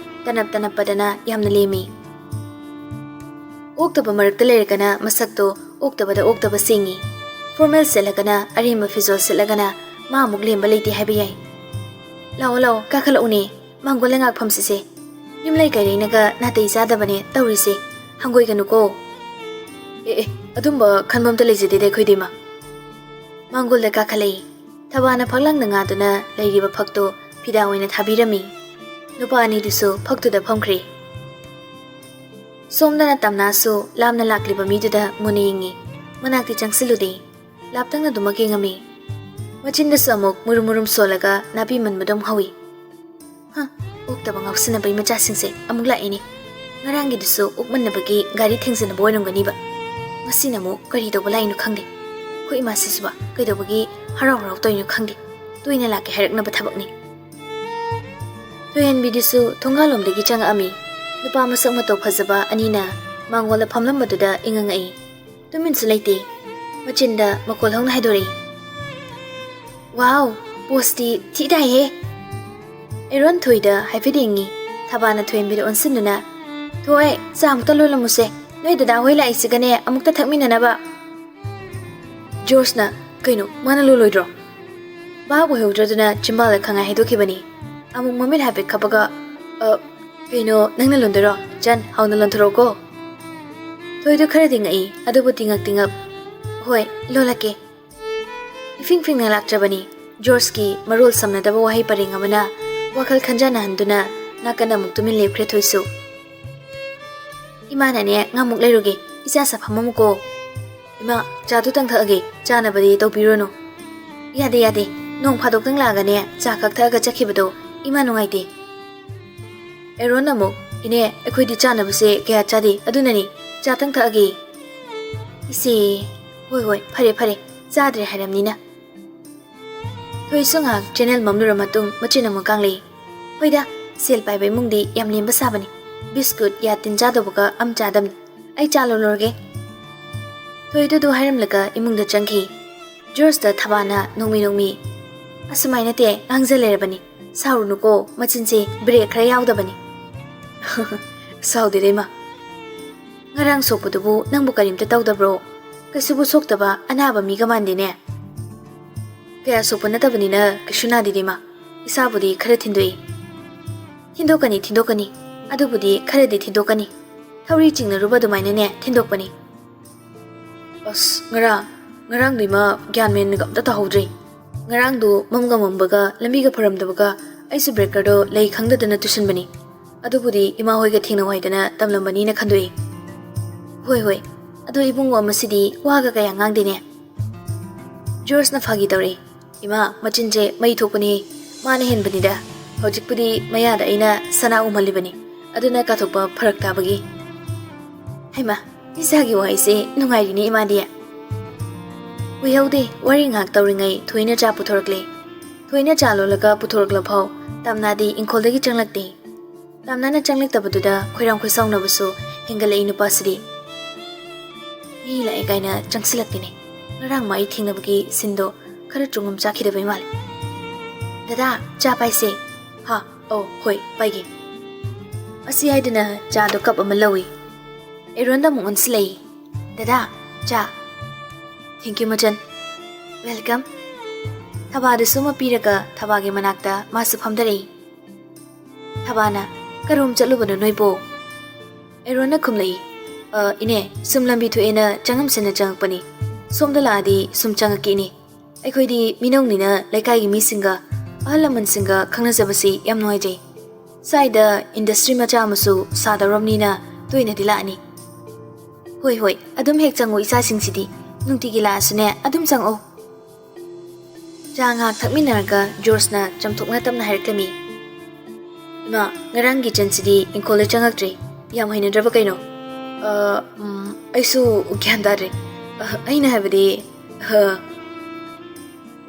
ꯇꯅꯞ ꯇꯅꯞꯄꯗꯅ ꯌꯥꯝꯅ ꯂꯦꯝꯃꯤ꯫ ꯑꯣꯛꯇꯕ ꯃꯔꯛꯇ ꯂꯩꯔꯒꯅ ꯃꯁꯛꯇꯣ ꯑꯣꯛꯇꯕꯗ ꯑꯣꯛꯇꯕ ꯁꯦꯡꯉꯤ꯫ ꯐꯣꯔꯃꯦꯜ ꯁꯦꯠꯂꯒꯅ ꯑꯔꯦꯝꯕ ꯐꯤꯖꯣꯜ ꯁꯦꯠꯂꯒꯅ ꯃꯥ ꯑꯃꯨꯛ ꯂꯦꯝꯕ ꯂꯩꯇꯦ ꯍꯥꯏꯕ ꯌꯥꯏ꯫ "ꯂꯥꯛꯑꯣ, ꯂꯥꯛꯑꯣ, ꯀꯥꯈꯠꯂꯛꯎꯅꯦ, ꯃꯥꯡꯒꯣꯜ ꯂꯩꯉꯥꯛ ꯐꯝꯁꯤꯁꯦ꯫ ꯌꯨꯝꯂꯩ ꯀꯩꯔꯩꯅꯒ ꯅꯥꯇꯩ ꯆꯥꯗꯕꯅꯦ ꯇꯧꯔꯤꯁꯦ, ꯍꯪꯒꯣꯏꯒꯅꯨꯀꯣ꯫" "ꯑꯦ, ꯑꯦ, ꯑꯗꯨꯝꯕ ꯈꯟꯕ ꯑꯝꯇ ꯂꯩꯖꯗꯦꯗ ꯑꯩꯈꯣꯏꯗꯤ, ꯏꯃꯥ꯫" ꯃꯥꯡꯒꯣꯜꯗ ꯀꯥꯈꯠꯂꯛꯏ꯫ ꯊꯕꯥꯅ ꯐꯛꯂꯥꯡꯗ ꯉꯥꯗꯨꯅ ꯂꯩꯔꯤꯕ ꯐꯛꯇꯣ ꯐꯤꯗꯥ ꯑꯣꯏꯅ ꯊꯥꯕꯤꯔꯝꯃꯤ꯫ ꯅꯨꯄꯥ ꯑꯅꯤꯗꯨꯁꯨ ꯐꯛꯇꯨꯗ ꯐꯝꯈ꯭ꯔꯦ꯫ ꯁꯣꯝꯗꯅ ꯇꯝꯅꯥꯁꯨ ꯂꯥꯞꯅ ꯂꯥꯛꯂꯤꯕ ꯃꯤꯗꯨꯗ ꯃꯨꯟꯅ ꯌꯦꯡꯉꯤ꯫ ꯃꯅꯥꯛꯇꯤ ꯆꯪꯁꯤꯜꯂꯨꯗꯦ꯫ ꯂꯥꯞꯇꯛꯅ ꯑꯗꯨꯃꯛ ꯌꯦꯡꯉꯝꯃꯤ꯫ ꯃꯆꯤꯟꯗꯁꯨ ꯑꯃꯨꯛ ꯃꯨꯔꯨꯝ ꯃꯨꯔꯨꯝ ꯁꯣꯜꯂꯒ ꯅꯥꯄꯤ ꯃꯟꯕꯗꯧ ꯍꯧꯏ꯫ "ꯍ, ꯑꯣꯛꯇꯕ ꯉꯥꯎꯁꯤꯟꯅꯕꯩ ꯃꯆꯥꯁꯤꯡꯁꯦ ꯑꯃꯨꯛ ꯂꯥꯛꯑꯦꯅꯦ꯫ ꯉꯔꯥꯡꯒꯤꯗꯨꯁꯨ ꯑꯣꯛꯃꯟꯅꯕꯒꯤ ꯒꯥꯔꯤ ꯊꯦꯡꯖꯤꯟꯅꯕ ꯑꯣꯏꯔꯝꯒꯅꯤꯕ꯫ ꯉꯁꯤꯅ ꯑꯃꯨꯛ ꯀꯔꯤ ꯇꯧꯕ ꯂꯥꯛꯏꯅꯣ ꯈꯪꯗꯦ꯫ ꯑꯩꯈꯣꯏ ꯏꯃꯥꯁꯤꯁꯨꯕ ꯀꯩꯗꯧꯕꯒꯤ ꯍꯔꯥꯎ ꯍꯔꯥꯎ ꯇꯧꯔꯤꯅꯣ ꯈꯪꯗꯦ꯫ ꯇꯣꯏꯅ ꯂꯥꯛꯀꯦ ꯍꯥꯏꯔꯛꯅꯕ ꯊꯕꯛꯅꯤ꯫" ꯊꯣꯏꯍꯟꯕꯤꯗꯨꯁꯨ ꯊꯣꯡꯒꯥꯜꯂꯣꯝꯗꯒꯤ ꯆꯪꯉꯛꯑꯝꯃꯤ꯫ ꯅꯨꯄꯥ ꯃꯁꯛ ꯃꯇꯧ ꯐꯖꯕ ꯑꯅꯤꯅ ꯃꯥꯡꯒꯣꯜꯗ ꯐꯝꯂꯝꯕꯗꯨꯗ ꯏꯉꯛ ꯉꯛꯏ꯫ ꯇꯨꯃꯤꯟꯁꯨ ꯂꯩꯇꯦ꯫ ꯃꯆꯤꯟꯗ ꯃꯈꯣꯜ ꯍꯧꯅ ꯍꯥꯏꯗꯣꯔꯛꯏ, "ꯋꯥꯎ, ꯄꯣꯁꯇꯤ ꯊꯤ ꯇꯥꯏꯍꯦ!" ꯑꯦꯔꯣꯟ ꯊꯣꯏꯗ ꯍꯥꯏꯐꯦꯠ ꯌꯦꯡꯉꯤ꯫ ꯊꯕꯥꯅ ꯊꯣꯏꯍꯟꯕꯤꯗ ꯑꯣꯟꯁꯤꯟꯗꯨꯅ, "ꯊꯣꯏ, ꯆꯥ ꯑꯃꯨꯛꯇ ꯂꯣꯜꯂꯝꯃꯨꯁꯦ, ꯅꯣꯏ ꯗꯗꯥ ꯍꯣꯏ ꯂꯥꯛꯏꯁꯤꯒꯅꯦ ꯑꯃꯨꯛꯇ ꯊꯛꯃꯤꯟꯅꯅꯕ"꯫ ꯖꯣꯔꯖꯅ, "ꯀꯩꯅꯣ, ꯃꯥꯅ ꯂꯣꯜꯂꯣꯏꯗ꯭ꯔꯣ?" ꯚꯥꯞ ꯑꯣꯏꯍꯧꯗ꯭ꯔꯗꯨꯅ ꯆꯤꯝꯕꯥꯜꯗ ꯈꯪꯉꯥꯏ ꯍꯥꯏꯗꯣꯛꯈꯤꯕꯅꯤ꯫ ꯑꯃꯨꯛ ꯃꯃꯤꯠ ꯍꯥꯏꯐꯦꯠ ꯈꯞꯄꯒ, "ꯑ, ꯀꯩꯅꯣ, ꯅꯪꯅ ꯂꯣꯟꯗꯣꯏꯔꯣ? ꯆꯟ, ꯍꯥꯎꯅ ꯂꯣꯟꯊꯣꯔꯛꯎꯀꯣ"꯫ ꯊꯣꯏꯗꯣ ꯈꯔꯗꯤ ꯉꯛꯏ, ꯑꯗꯨꯕꯨ ꯇꯤꯉꯛ ꯇꯤꯉꯛ, "ꯍꯣꯏ, ꯂꯣꯜꯂꯛꯀꯦ"꯫ ꯏꯐꯤꯡ ꯐꯤꯡꯅ ꯂꯥꯛꯆꯕꯅꯤ꯫ ꯖꯣꯔꯖꯀꯤ ꯃꯔꯣꯜ ꯁꯝꯅꯗꯕ ꯋꯥꯍꯩ ꯄꯔꯦꯡ ꯑꯃꯅ ꯋꯥꯈꯜ ꯈꯟꯖꯥꯟꯅꯍꯟꯗꯨꯅ ꯅꯥꯀꯟ ꯑꯃꯨꯛ ꯇꯨꯃꯤꯟ ꯂꯦꯞꯈ꯭ꯔꯦ ꯊꯣꯏꯁꯨ꯫ "ꯏꯃꯥꯅꯅꯦ, ꯉꯥꯃꯨꯛ ꯂꯩꯔꯨꯒꯦ, ꯏꯆꯥ ꯁꯥ ꯐꯝꯃꯝꯃꯨꯀꯣ"꯫ "ꯏꯃꯥ, ꯆꯥꯗꯨꯇꯪ ꯊꯛꯑꯒꯦ, ꯆꯥꯅꯕꯗꯤ ꯇꯧꯕꯤꯔꯨꯅꯨ"꯫ "ꯌꯥꯗꯦ, ꯌꯥꯗꯦ, ꯅꯣꯡ ꯐꯥꯗꯣꯛꯇꯪ ꯂꯥꯛꯑꯒꯅꯦ ꯆꯥ ꯈꯛ ꯊꯛꯑꯒ ꯆꯠꯈꯤꯕꯗꯣ ꯏꯃꯥ ꯅꯨꯡꯉꯥꯏꯇꯦ"꯫ ꯑꯦꯔꯣꯟ ꯑꯃꯨꯛ, "ꯏꯅꯦ, ꯑꯩꯈꯣꯏꯗꯤ ꯆꯥꯅꯕꯁꯦ ꯀꯌꯥ ꯆꯥꯗꯦ, ꯑꯗꯨꯅꯅꯤ, ꯆꯥꯇꯪ ꯊꯛꯑꯒꯦ"꯫ "ꯏꯆꯦ"꯫ "ꯍꯣꯏ, ꯍꯣꯏ, ꯐꯔꯦ, ꯐꯔꯦ, ꯆꯥꯗ꯭ꯔꯦ ꯍꯥꯏꯔꯝꯅꯤꯅ"꯫ ꯊꯣꯏꯁꯨ ꯉꯥꯏꯍꯥꯛ ꯆꯦꯅꯦꯜ ꯃꯝꯂꯨꯔ ꯃꯇꯨꯡ ꯃꯆꯤꯟ ꯑꯃꯨꯛ ꯀꯥꯡꯂꯩ꯫ "ꯍꯣꯏꯗ, ꯁꯦꯜ ꯄꯥꯏꯕ ꯏꯃꯨꯡꯗꯤ ꯌꯥꯝ ꯂꯦꯝꯕ ꯁꯥꯕꯅꯤ꯫ ꯕꯤꯁꯀꯨꯠ, ꯌꯥ ꯇꯤꯟ ꯆꯥꯗꯧꯕꯒ ꯑꯝ ꯆꯥꯗꯝꯅꯤ꯫ ꯑꯩ ꯆꯥ ꯂꯣꯜꯂꯨꯔꯒꯦ"꯫ ꯊꯣꯏꯗꯨ ꯑꯗꯨ ꯍꯥꯏꯔꯝꯂꯒ ꯏꯃꯨꯡꯗ ꯆꯪꯈꯤ꯫ ꯖꯣꯔꯖꯇ ꯊꯕꯥꯅ ꯅꯣꯡꯃꯤ ꯅꯣꯡꯃꯤ, "ꯑꯁꯨꯃꯥꯏꯅ ꯇꯦ ꯉꯥꯡꯖ ꯂꯩꯔꯕꯅꯤ꯫ ꯁꯥꯎꯔꯨꯅꯨꯀꯣ, ꯃꯆꯤꯟꯁꯦ ꯕ꯭ꯔꯦꯛ ꯈꯔ ꯌꯥꯎꯗꯕꯅꯤ"꯫ "ꯁꯥꯎꯗꯦꯗ ꯏꯃꯥ꯫ ꯉꯔꯥꯡ ꯁꯣꯛꯄꯗꯨꯕꯨ ꯅꯪꯕꯨ ꯀꯔꯤꯝꯇ ꯇꯧꯗꯕ꯭ꯔꯣ? ꯀꯩꯁꯨꯕꯨ ꯁꯣꯛꯇꯕ ꯑꯅꯥꯕ ꯃꯤꯒ ꯃꯥꯟꯗꯦꯅꯦ"꯫ "ꯀꯌꯥ ꯁꯣꯛꯄ ꯅꯠꯇꯕꯅꯤꯅ ꯀꯩꯁꯨ ꯅꯥꯗꯦꯗ ꯏꯃꯥ꯫ ꯏꯁꯥꯕꯨꯗꯤ ꯈꯔ ꯊꯤꯟꯗꯣꯛꯏ"꯫ "ꯊꯤꯟꯗꯣꯛꯀꯅꯤ, ꯊꯤꯟꯗꯣꯛꯀꯅꯤ꯫ ꯑꯗꯨꯕꯨꯗꯤ ꯈꯔꯗꯤ ꯊꯤꯟꯗꯣꯛꯀꯅꯤ꯫ ꯊꯧꯔꯤ ꯆꯤꯡꯅꯔꯨꯕ ꯑꯗꯨꯃꯥꯏꯅꯅꯦ ꯊꯤꯟꯗꯣꯛꯄꯅꯤ"꯫ "ꯑꯁ, ꯉꯔꯥꯡ, ꯉꯔꯥꯡꯗꯤ ꯏꯃꯥ ꯒ꯭ꯌꯥꯟ ꯃꯦꯟꯒ ꯑꯝꯇ ꯇꯥꯍꯧꯗ꯭ꯔꯦ꯫ ꯉꯔꯥꯡꯗꯣ ꯃꯝꯒ ꯃꯝꯕꯒ ꯂꯝꯕꯤꯒ ꯐꯔꯝꯗꯕꯒ ꯑꯩꯁꯨ ꯕ꯭ꯔꯦꯀꯔꯗꯣ ꯂꯩ ꯈꯪꯗꯗꯅ ꯇꯨꯁꯟꯕꯅꯤ꯫ ꯑꯗꯨꯕꯨꯗꯤ ꯏꯃꯥ ꯍꯣꯏꯒ ꯊꯦꯡꯅꯧ ꯍꯥꯏꯗꯅ ꯇꯝꯂꯝꯕꯅꯤꯅ ꯈꯟꯗꯣꯛꯏ"꯫ "ꯍꯣꯏ, ꯍꯣꯏ꯫ ꯑꯗꯣ ꯏꯕꯨꯡꯉꯣ ꯑꯃꯁꯤꯗꯤ ꯋꯥꯒ ꯀꯌꯥ ꯉꯥꯡꯗꯦꯅꯦ"꯫ ꯖꯣꯔꯖꯅ ꯐꯥꯒꯤ ꯇꯧꯔꯛꯏ꯫ "ꯏꯃꯥ, ꯃꯆꯤꯟꯁꯦ ꯃꯩ ꯊꯣꯛꯄꯅꯦ꯫ ꯃꯥꯅ ꯍꯦꯟꯕꯅꯤꯗ꯫ ꯍꯧꯖꯤꯛꯄꯨꯗꯤ ꯃꯌꯥꯗ ꯑꯩꯅ ꯁꯅꯥ ꯎꯝꯍꯜꯂꯤꯕꯅꯤ꯫ ꯑꯗꯨꯅ ꯀꯥꯊꯣꯛꯄ ꯐꯔꯛ ꯇꯥꯕꯒꯤ"꯫ ꯍꯩꯃꯥ, ꯏꯆꯥꯒꯤ ꯋꯥꯍꯩꯁꯦ ꯅꯨꯡꯉꯥꯏꯔꯤꯅꯦ ꯏꯃꯥꯗꯤ꯫ ꯀꯨꯏꯍꯧꯗꯦ, ꯋꯥꯔꯤ ꯉꯥꯏꯍꯥꯛ ꯇꯧꯔꯤꯉꯩ ꯊꯣꯏꯅ ꯆꯥ ꯄꯨꯊꯣꯔꯛꯂꯦ꯫ ꯊꯣꯏꯅ ꯆꯥ ꯂꯣꯜꯂꯒ ꯄꯨꯊꯣꯔꯛꯂꯐꯥꯎ ꯇꯥꯝꯅꯥꯗꯤ ꯏꯪꯈꯣꯜꯗꯒꯤ ꯆꯪꯂꯛꯇꯦ꯫ ꯇꯥꯝꯅꯥꯅ ꯆꯪꯂꯛꯇꯕꯗꯨꯗ ꯈꯣꯏꯔꯥꯡ ꯈꯣꯏꯁꯥꯎꯅꯕꯁꯨ ꯍꯦꯟꯒꯠꯂꯛꯏ ꯅꯨꯄꯥꯁꯤꯗꯤ꯫ "ꯃꯤ ꯂꯥꯛꯑꯦ" ꯀꯥꯏꯅ ꯆꯪꯁꯤꯜꯂꯛꯇꯦꯅꯦ꯫ ꯉꯔꯥꯡ ꯃꯥ ꯑꯩ ꯊꯦꯡꯅꯕꯒꯤ ꯁꯤꯟꯗꯣ ꯈꯔ ꯆꯨꯡꯉꯝ ꯆꯥꯈꯤꯗꯕꯩ ꯃꯥꯜꯂꯦ꯫ "ꯗꯗꯥ, ꯆꯥ ꯄꯥꯏꯁꯦ"꯫ "ꯍꯥ, ꯑꯧ, ꯍꯣꯏ, ꯄꯥꯏꯒꯦ꯫ ꯑꯁꯤ ꯍꯥꯏꯗꯨꯅ ꯆꯥꯗꯣ ꯀꯞ ꯑꯃ ꯂꯧꯏ꯫ ꯑꯦꯔꯣꯟꯗ ꯑꯃꯨꯛ ꯑꯣꯟꯁꯤꯜꯂꯛꯏ꯫ "ꯗꯗꯥ, ꯆꯥ꯫" "Thank you, ꯃꯆꯟ꯫ Welcome꯫" ꯊꯕꯥꯗꯁꯨ ꯑꯃ ꯄꯤꯔꯒ ꯊꯕꯥꯒꯤ ꯃꯅꯥꯛꯇ ꯃꯥꯁꯨ ꯐꯝꯊꯔꯛꯏ꯫ ꯊꯕꯥꯅ, "ꯀꯔꯣꯝ ꯆꯠꯂꯨꯕꯅꯣ ꯅꯣꯏꯕꯣ?" ꯑꯦꯔꯣꯟꯅ ꯈꯨꯝꯂꯛꯏ, "ꯑ, ꯏꯅꯦ, ꯁꯨꯝ ꯂꯝꯕꯤ ꯊꯣꯛꯑꯦꯅ ꯆꯪꯉꯝꯁꯦꯅ ꯆꯪꯉꯛꯄꯅꯤ꯫ ꯁꯣꯝꯗ ꯂꯥꯛꯑꯗꯤ ꯁꯨꯝ ꯆꯪꯉꯛꯀꯦ, ꯏꯅꯦ꯫ ꯑꯩꯈꯣꯏꯗꯤ ꯃꯤꯅꯧꯅꯤꯅ ꯂꯩꯀꯥꯏꯒꯤ ꯃꯤꯁꯤꯡꯒ, ꯑꯍꯜ ꯂꯃꯟꯁꯤꯡꯒ ꯈꯪꯅꯖꯕꯁꯤ ꯌꯥꯝ ꯅꯨꯡꯉꯥꯏꯖꯩ꯫ ꯁ꯭ꯋꯥꯏꯗ industry ꯃꯆꯥ ꯑꯃꯁꯨ ꯁꯥꯗꯧꯔꯕꯅꯤꯅ ꯇꯣꯏꯅꯗꯤ ꯂꯥꯛꯑꯅꯤ꯫" "ꯍꯣꯏ, ꯍꯣꯏ, ꯑꯗꯨꯝ ꯍꯦꯛ ꯆꯪꯉꯨ, ꯏꯆꯥꯁꯤꯡꯁꯤꯗꯤ꯫ ꯅꯨꯡꯇꯤꯒꯤ ꯂꯥꯛꯑꯁꯨꯅꯦ, ꯑꯗꯨꯝ ꯆꯪꯉꯛꯑꯣ꯫" ꯆꯥ ꯉꯥꯏꯍꯥꯛ ꯊꯛꯃꯤꯟꯅꯔꯒ ꯖꯣꯔꯖꯅ ꯆꯝꯊꯣꯛꯅ ꯇꯞꯅ ꯍꯥꯏꯔꯛꯂꯝꯃꯤ, "ꯏꯃꯥ, ꯉꯔꯥꯡꯒꯤ ꯏꯆꯟꯁꯤꯗꯤ ꯏꯪꯈꯣꯜꯗ ꯆꯪꯉꯛꯇ꯭ꯔꯦ꯫ ꯌꯥꯝ ꯍꯩꯅꯗ꯭ꯔꯕ ꯀꯩꯅꯣ?" "ꯑ, ꯎꯝ, ꯑꯩꯁꯨ ꯒ꯭ꯌꯥꯟ ꯇꯥꯗ꯭ꯔꯦ꯫ ꯑ, ꯑꯩꯅ ꯍꯥꯏꯕꯗꯤ, ꯑ,"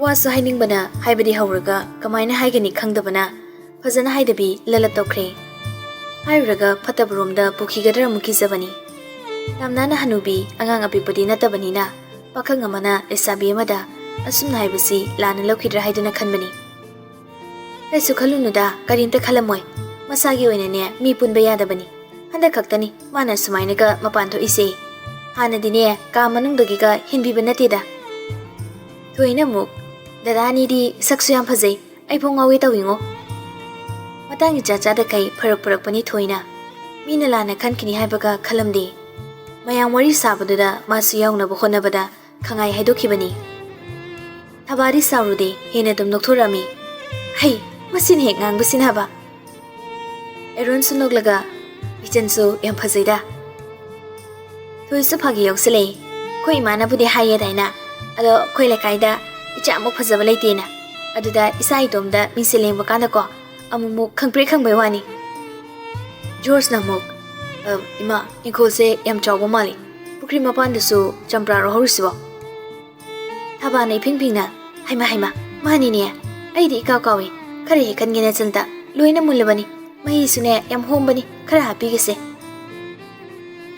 ꯋꯥꯁꯨ ꯍꯥꯏꯅꯤꯡꯕꯅ ꯍꯥꯏꯕꯗꯤ ꯍꯧꯔꯒ ꯀꯃꯥꯏꯅ ꯍꯥꯏꯒꯅꯤ ꯈꯪꯗꯕꯅ ꯐꯖꯅ ꯍꯥꯏꯗꯕꯤ ꯂꯂꯠ ꯇꯧꯈ꯭ꯔꯦ꯫ ꯍꯥꯏꯔꯨꯔꯒ ꯐꯠꯇꯕꯔꯣꯝꯗ ꯄꯨꯈꯤꯒꯗ꯭ꯔꯥ ꯑꯃꯨꯛ ꯀꯤꯖꯕꯅꯤ꯫ ꯇꯝꯅꯥꯅ ꯍꯅꯨꯕꯤ, ꯑꯉꯥꯡ ꯑꯄꯤꯛꯄꯗꯤ ꯅꯠꯇꯕꯅꯤꯅ, ꯄꯥꯈꯪ ꯑꯃꯅ ꯂꯩꯁꯥꯕꯤ ꯑꯃꯗ ꯑꯁꯨꯝꯅ ꯍꯥꯏꯕꯁꯤ ꯂꯥꯟꯅ ꯂꯧꯈꯤꯗ꯭ꯔꯥ ꯍꯥꯏꯗꯨꯅ ꯈꯟꯕꯅꯤ꯫ "ꯀꯩꯁꯨ ꯈꯜꯂꯨꯅꯨꯗ, ꯀꯔꯤꯝꯇ ꯈꯜꯂꯝꯃꯣꯏ꯫ ꯃꯁꯥꯒꯤ ꯑꯣꯏꯅꯅꯦ, ꯃꯤ ꯄꯨꯟꯕ ꯌꯥꯗꯕꯅꯤ꯫ ꯍꯟꯗꯛ ꯈꯛꯇꯅꯤ ꯃꯥꯅ ꯁꯨꯃꯥꯏꯅꯒ ꯃꯄꯥꯟ ꯊꯣꯛꯏꯁꯦ꯫ ꯍꯥꯟꯅꯗꯤꯅꯦ, ꯀꯥ ꯃꯅꯨꯡꯗꯒꯤꯒ ꯍꯦꯟꯕꯤꯕ ꯅꯠꯇꯦꯗ꯫" ꯊꯣꯏꯅ ꯑꯃꯨꯛ, "ꯗꯗꯥ ꯑꯅꯤꯗꯤ ꯁꯛꯁꯨ ꯌꯥꯝ ꯐꯖꯩ, ꯑꯩ ꯐꯥꯎ ꯉꯥꯎꯒꯦ ꯇꯧꯏꯉꯣ꯫" ꯃꯇꯥꯡ ꯏꯆꯥ ꯆꯥꯗꯈꯩ ꯐꯔꯛ ꯄꯨꯔꯛꯄꯅꯤ ꯊꯣꯏꯅ꯫ ꯃꯤꯅ ꯂꯥꯟꯅ ꯈꯟꯈꯤꯅꯤ ꯍꯥꯏꯕꯒ ꯈꯜꯂꯝꯗꯦ꯫ ꯃꯌꯥꯝ ꯋꯥꯔꯤ ꯁꯥꯕꯗꯨꯗ ꯃꯥꯁꯨ ꯌꯥꯎꯅꯕ ꯍꯣꯠꯅꯕꯗ ꯈꯪꯉꯥꯏ ꯍꯥꯏꯗꯣꯛꯈꯤꯕꯅꯤ꯫ ꯊꯕꯥꯗꯤ ꯁꯥꯎꯔꯨꯗꯦ, ꯍꯦꯟꯅ ꯑꯗꯨꯝ ꯅꯣꯛꯊꯣꯔꯛꯑꯝꯃꯤ꯫ "ꯍꯩ, ꯃꯁꯤꯅ ꯍꯦꯛ ꯉꯥꯡꯕꯁꯤꯅ ꯍꯥꯏꯕ꯫" ꯑꯦꯔꯣꯟꯁꯨ ꯅꯣꯛꯂꯒ, "ꯏꯆꯟꯁꯨ ꯌꯥꯝ ꯐꯖꯩꯗ꯫ ꯊꯣꯏꯁꯨ ꯐꯥꯒꯤ ꯌꯥꯎꯁꯤꯜꯂꯛꯏ꯫ ꯑꯩꯈꯣꯏ ꯏꯃꯥꯅꯕꯨꯗꯤ ꯍꯥꯏꯌꯦꯗꯥꯏꯅ, ꯑꯗꯣ ꯑꯩꯈꯣꯏ ꯂꯩꯀꯥꯏꯗ ꯏꯆꯥꯃꯨꯛ ꯐꯖꯕ ꯂꯩꯇꯦꯅ꯫ ꯑꯗꯨꯗ ꯏꯆꯥ ꯏꯇꯣꯝꯗ ꯃꯤꯡꯁꯦꯜ ꯌꯦꯡꯕ ꯀꯥꯟꯗꯀꯣ, ꯑꯃꯨꯛꯃꯨꯛ ꯈꯪꯄ꯭ꯔꯦꯛ ꯈꯪꯕꯩ ꯋꯥꯅꯤ꯫" ꯖꯣꯔꯖꯅ ꯑꯃꯨꯛ, "ꯑ, ꯏꯃꯥ, ꯏꯪꯈꯣꯜꯁꯦ ꯌꯥꯝ ꯆꯥꯎꯕ ꯃꯥꯜꯂꯤ꯫ ꯄꯨꯈ꯭ꯔꯤ ꯃꯄꯥꯟꯗꯁꯨ ꯆꯝꯄ꯭ꯔꯥꯔꯣ ꯍꯧꯔꯤꯁꯤꯕꯣ?" ꯊꯕꯥꯅ ꯏꯐꯤꯡ ꯐꯤꯡꯅ, "ꯍꯩꯃꯥ, ꯍꯩꯃꯥ, ꯃꯥꯅꯤꯅꯦ꯫ ꯑꯩꯗꯤ ꯏꯀꯥꯎ ꯀꯥꯎꯏ꯫ ꯈꯔ ꯍꯦꯛ ꯈꯟꯒꯦꯅ ꯆꯟꯗ꯫ ꯂꯣꯏꯅ ꯃꯨꯜꯂꯕꯅꯤ꯫ ꯃꯍꯤꯁꯨꯅꯦ ꯌꯥꯝ ꯍꯣꯝꯕꯅꯤ꯫ ꯈꯔ ꯍꯥꯞꯄꯤꯒꯦꯁꯦ꯫"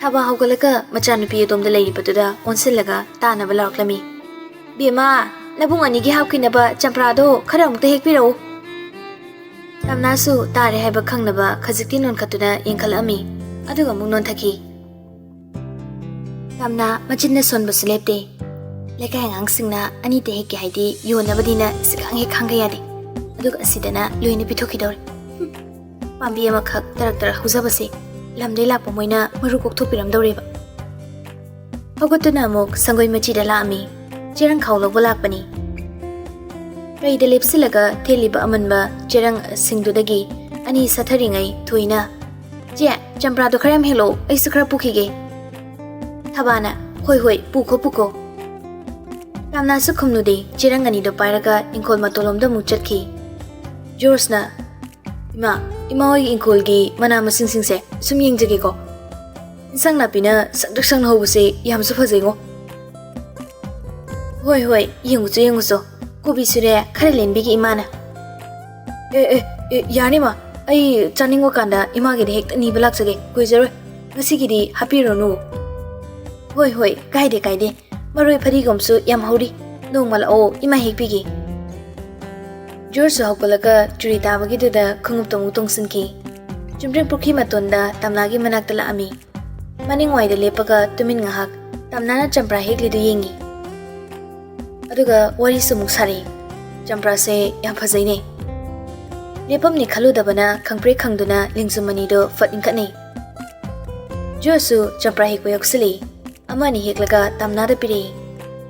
ꯊꯕꯥ ꯍꯧꯒꯠꯂꯒ ꯃꯆꯥꯅꯨꯄꯤ ꯑꯗꯣꯝꯗ ꯂꯩꯔꯤꯕꯗꯨꯗ ꯑꯣꯟꯁꯤꯜꯂꯒ ꯇꯥꯅꯕ ꯂꯥꯎꯔꯛꯂꯝꯃꯤ꯫ "ꯕꯦꯝꯃ, ꯅꯕꯨꯡ ꯑꯅꯤꯒꯤ ꯍꯥꯞꯈꯤꯅꯕ ꯆꯝꯄ꯭ꯔꯥꯗꯣ ꯈꯔ ꯑꯃꯨꯛꯇ ꯍꯦꯛꯄꯤꯔꯛꯎ꯫" ꯇꯝꯅꯥꯁꯨ ꯇꯥꯔꯦ ꯍꯥꯏꯕ ꯈꯪꯅꯕ ꯈꯖꯤꯛꯇꯤ ꯅꯣꯟꯈꯠꯇꯨꯅ ꯌꯦꯡꯈꯠꯂꯛꯑꯝꯃꯤ꯫ ꯑꯗꯨꯒ ꯑꯃꯨꯛ ꯅꯣꯟꯊꯈꯤ꯫ ꯇꯝꯅꯥ ꯃꯆꯤꯟꯅ ꯁꯣꯟꯕꯁꯨ ꯂꯦꯞꯇꯦ꯫ ꯂꯩꯀꯥꯏ ꯑꯉꯥꯡꯁꯤꯡꯅ ꯑꯅꯤꯇ ꯍꯦꯛꯀꯦ ꯍꯥꯏꯗꯤ ꯌꯣꯟꯅꯕꯗꯤꯅ ꯁꯤꯈꯥꯡ ꯍꯦꯛ ꯈꯥꯡꯒ ꯌꯥꯗꯦ꯫ ꯑꯗꯨꯒ ꯑꯁꯤꯗꯅ ꯂꯣꯏꯅ ꯄꯤꯊꯣꯛꯈꯤꯗꯧꯔꯦ꯫ ꯍꯨꯝ꯫ ꯄꯥꯝꯕꯤ ꯑꯃꯈꯛ ꯇꯔꯛ ꯇꯔꯛ ꯍꯧꯖꯕꯁꯦ ꯂꯝꯗꯩ ꯂꯥꯛꯄ ꯃꯣꯏꯅ ꯃꯔꯨ ꯀꯣꯛꯊꯣꯛꯄꯤꯔꯝꯗꯧꯔꯦꯕ꯫ ꯍꯧꯒꯠꯇꯨꯅ ꯑꯃꯨꯛ ꯁꯪꯒꯣꯏ ꯃꯆꯤꯗ ꯂꯥꯛꯑꯝꯃꯤ꯫ ꯆꯦꯔꯪ ꯈꯥꯎ ꯂꯧꯕ ꯂꯥꯛꯄꯅꯤ꯫ ꯀꯩꯗ ꯂꯦꯞꯁꯤꯜꯂꯒ ꯊꯦꯠꯂꯤꯕ ꯑꯃꯟꯕ ꯆꯦꯔꯪꯁꯤꯡꯗꯨꯗꯒꯤ ꯑꯅꯤ ꯁꯠꯊꯔꯤꯉꯩ ꯊꯣꯏꯅ, "ꯆꯦ, ꯆꯝꯄ꯭ꯔꯥꯗꯣ ꯈꯔ ꯌꯥꯝ ꯍꯦꯛꯂꯛꯑꯣ, ꯑꯩꯁꯨ ꯈꯔ ꯄꯨꯈꯤꯒꯦ꯫" ꯊꯕꯥꯅ, "ꯍꯣꯏ, ꯍꯣꯏ, ꯄꯨꯈꯣ, ꯄꯨꯈꯣ꯫" ꯇꯥꯝꯅꯥꯁꯨ ꯈꯨꯝꯂꯨꯗꯦ, ꯆꯦꯔꯪ ꯑꯅꯤꯗꯣ ꯄꯥꯏꯔꯒ ꯏꯪꯈꯣꯜ ꯃꯇꯣꯜꯂꯣꯝꯗ ꯑꯃꯨꯛ ꯆꯠꯈꯤ꯫ ꯖꯣꯔꯖꯅ, "ꯏꯃꯥ, ꯏꯃꯥ ꯍꯣꯏꯒꯤ ꯏꯪꯈꯣꯜꯒꯤ ꯃꯅꯥ ꯃꯁꯤꯡꯁꯤꯡꯁꯦ ꯁꯨꯝ ꯌꯦꯡꯖꯒꯦꯀꯣ꯫ ꯏꯟꯁꯥꯡ ꯅꯥꯄꯤꯅ ꯁꯪꯇ꯭ꯔꯤꯛ ꯁꯪꯅ ꯍꯧꯕꯁꯦ ꯌꯥꯝꯁꯨ ꯐꯖꯩꯉꯣ꯫" "ꯍꯣꯏ, ꯍꯣꯏ, ꯌꯦꯡꯉꯨꯆꯣ, ꯌꯦꯡꯉꯨꯆꯣ꯫ ꯀꯣꯕꯤꯁꯨꯅꯦ ꯈꯔ ꯂꯦꯟꯕꯤꯒꯦ ꯏꯃꯥꯅ꯫" "ꯑꯦ, ꯑꯦ, ꯑꯦ, ꯌꯥꯅꯤ ꯃꯥ꯫ ꯑꯩ ꯆꯥꯅꯤꯡꯕ ꯀꯥꯟꯗ ꯏꯃꯥꯒꯤꯗ ꯍꯦꯛꯇ ꯅꯤꯕ ꯂꯥꯛꯆꯒꯦ꯫ ꯀꯨꯏꯖꯔꯣꯏ꯫ ꯉꯁꯤꯒꯤꯗꯤ ꯍꯥꯞꯄꯤꯔꯨꯅꯨ꯫" "ꯍꯣꯏ, ꯍꯣꯏ, ꯀꯥꯏꯗꯦ, ꯀꯥꯏꯗꯦ꯫ ꯃꯔꯣꯏ ꯐꯗꯤꯒꯣꯝꯁꯨ ꯌꯥꯝ ꯍꯧꯔꯤ꯫ ꯅꯣꯡꯃ ꯂꯥꯛꯑꯣ, ꯏꯃꯥ ꯍꯦꯛꯄꯤꯒꯦ꯫" ꯖꯣꯔꯖꯁꯨ ꯍꯧꯒꯠꯂꯒ ꯆꯨꯔꯤ ꯇꯥꯕꯒꯤꯗꯨꯗ ꯈꯣꯡꯎꯞꯇꯣ ꯑꯃꯨꯛ ꯇꯣꯡꯁꯤꯟꯈꯤ꯫ ꯆꯨꯝꯗ꯭ꯔꯤꯡ ꯄꯨꯈ꯭ꯔꯤ ꯃꯇꯣꯟꯗ ꯇꯝꯂꯥꯒꯤ ꯃꯅꯥꯛꯇ ꯂꯥꯛꯑꯝꯃꯤ꯫ ꯃꯅꯤꯡꯋꯥꯏꯗ ꯂꯦꯞꯄꯒ ꯇꯨꯃꯤꯟ ꯉꯥꯏꯍꯥꯛ ꯇꯝꯅꯥꯅ ꯆꯝꯄ꯭ꯔꯥ ꯍꯦꯛꯂꯤꯗꯨ ꯌꯦꯡꯉꯤ꯫ ꯑꯗꯨꯒ ꯋꯥꯔꯤꯁꯨ ꯑꯃꯨꯛ ꯁꯥꯔꯛꯏ꯫ "ꯆꯝꯄ꯭ꯔꯥꯁꯦ ꯌꯥꯝ ꯐꯖꯩꯅꯦ꯫" ꯂꯦꯞꯐꯝꯅꯤ ꯈꯜꯂꯨꯗꯕꯅ ꯈꯪꯄ꯭ꯔꯦꯛ ꯈꯪꯗꯨꯅ ꯂꯦꯡꯖꯨꯝ ꯑꯅꯤꯗꯨ ꯐꯠ ꯏꯟꯈꯠꯅꯩ꯫ ꯖꯣꯔꯖꯁꯨ ꯆꯝꯄ꯭ꯔꯥ ꯍꯦꯛꯄ ꯌꯥꯎꯁꯤꯜꯂꯤ꯫ ꯑꯃ ꯑꯅꯤ ꯍꯦꯛꯂꯒ ꯇꯝꯅꯥꯗ ꯄꯤꯔꯛꯏ꯫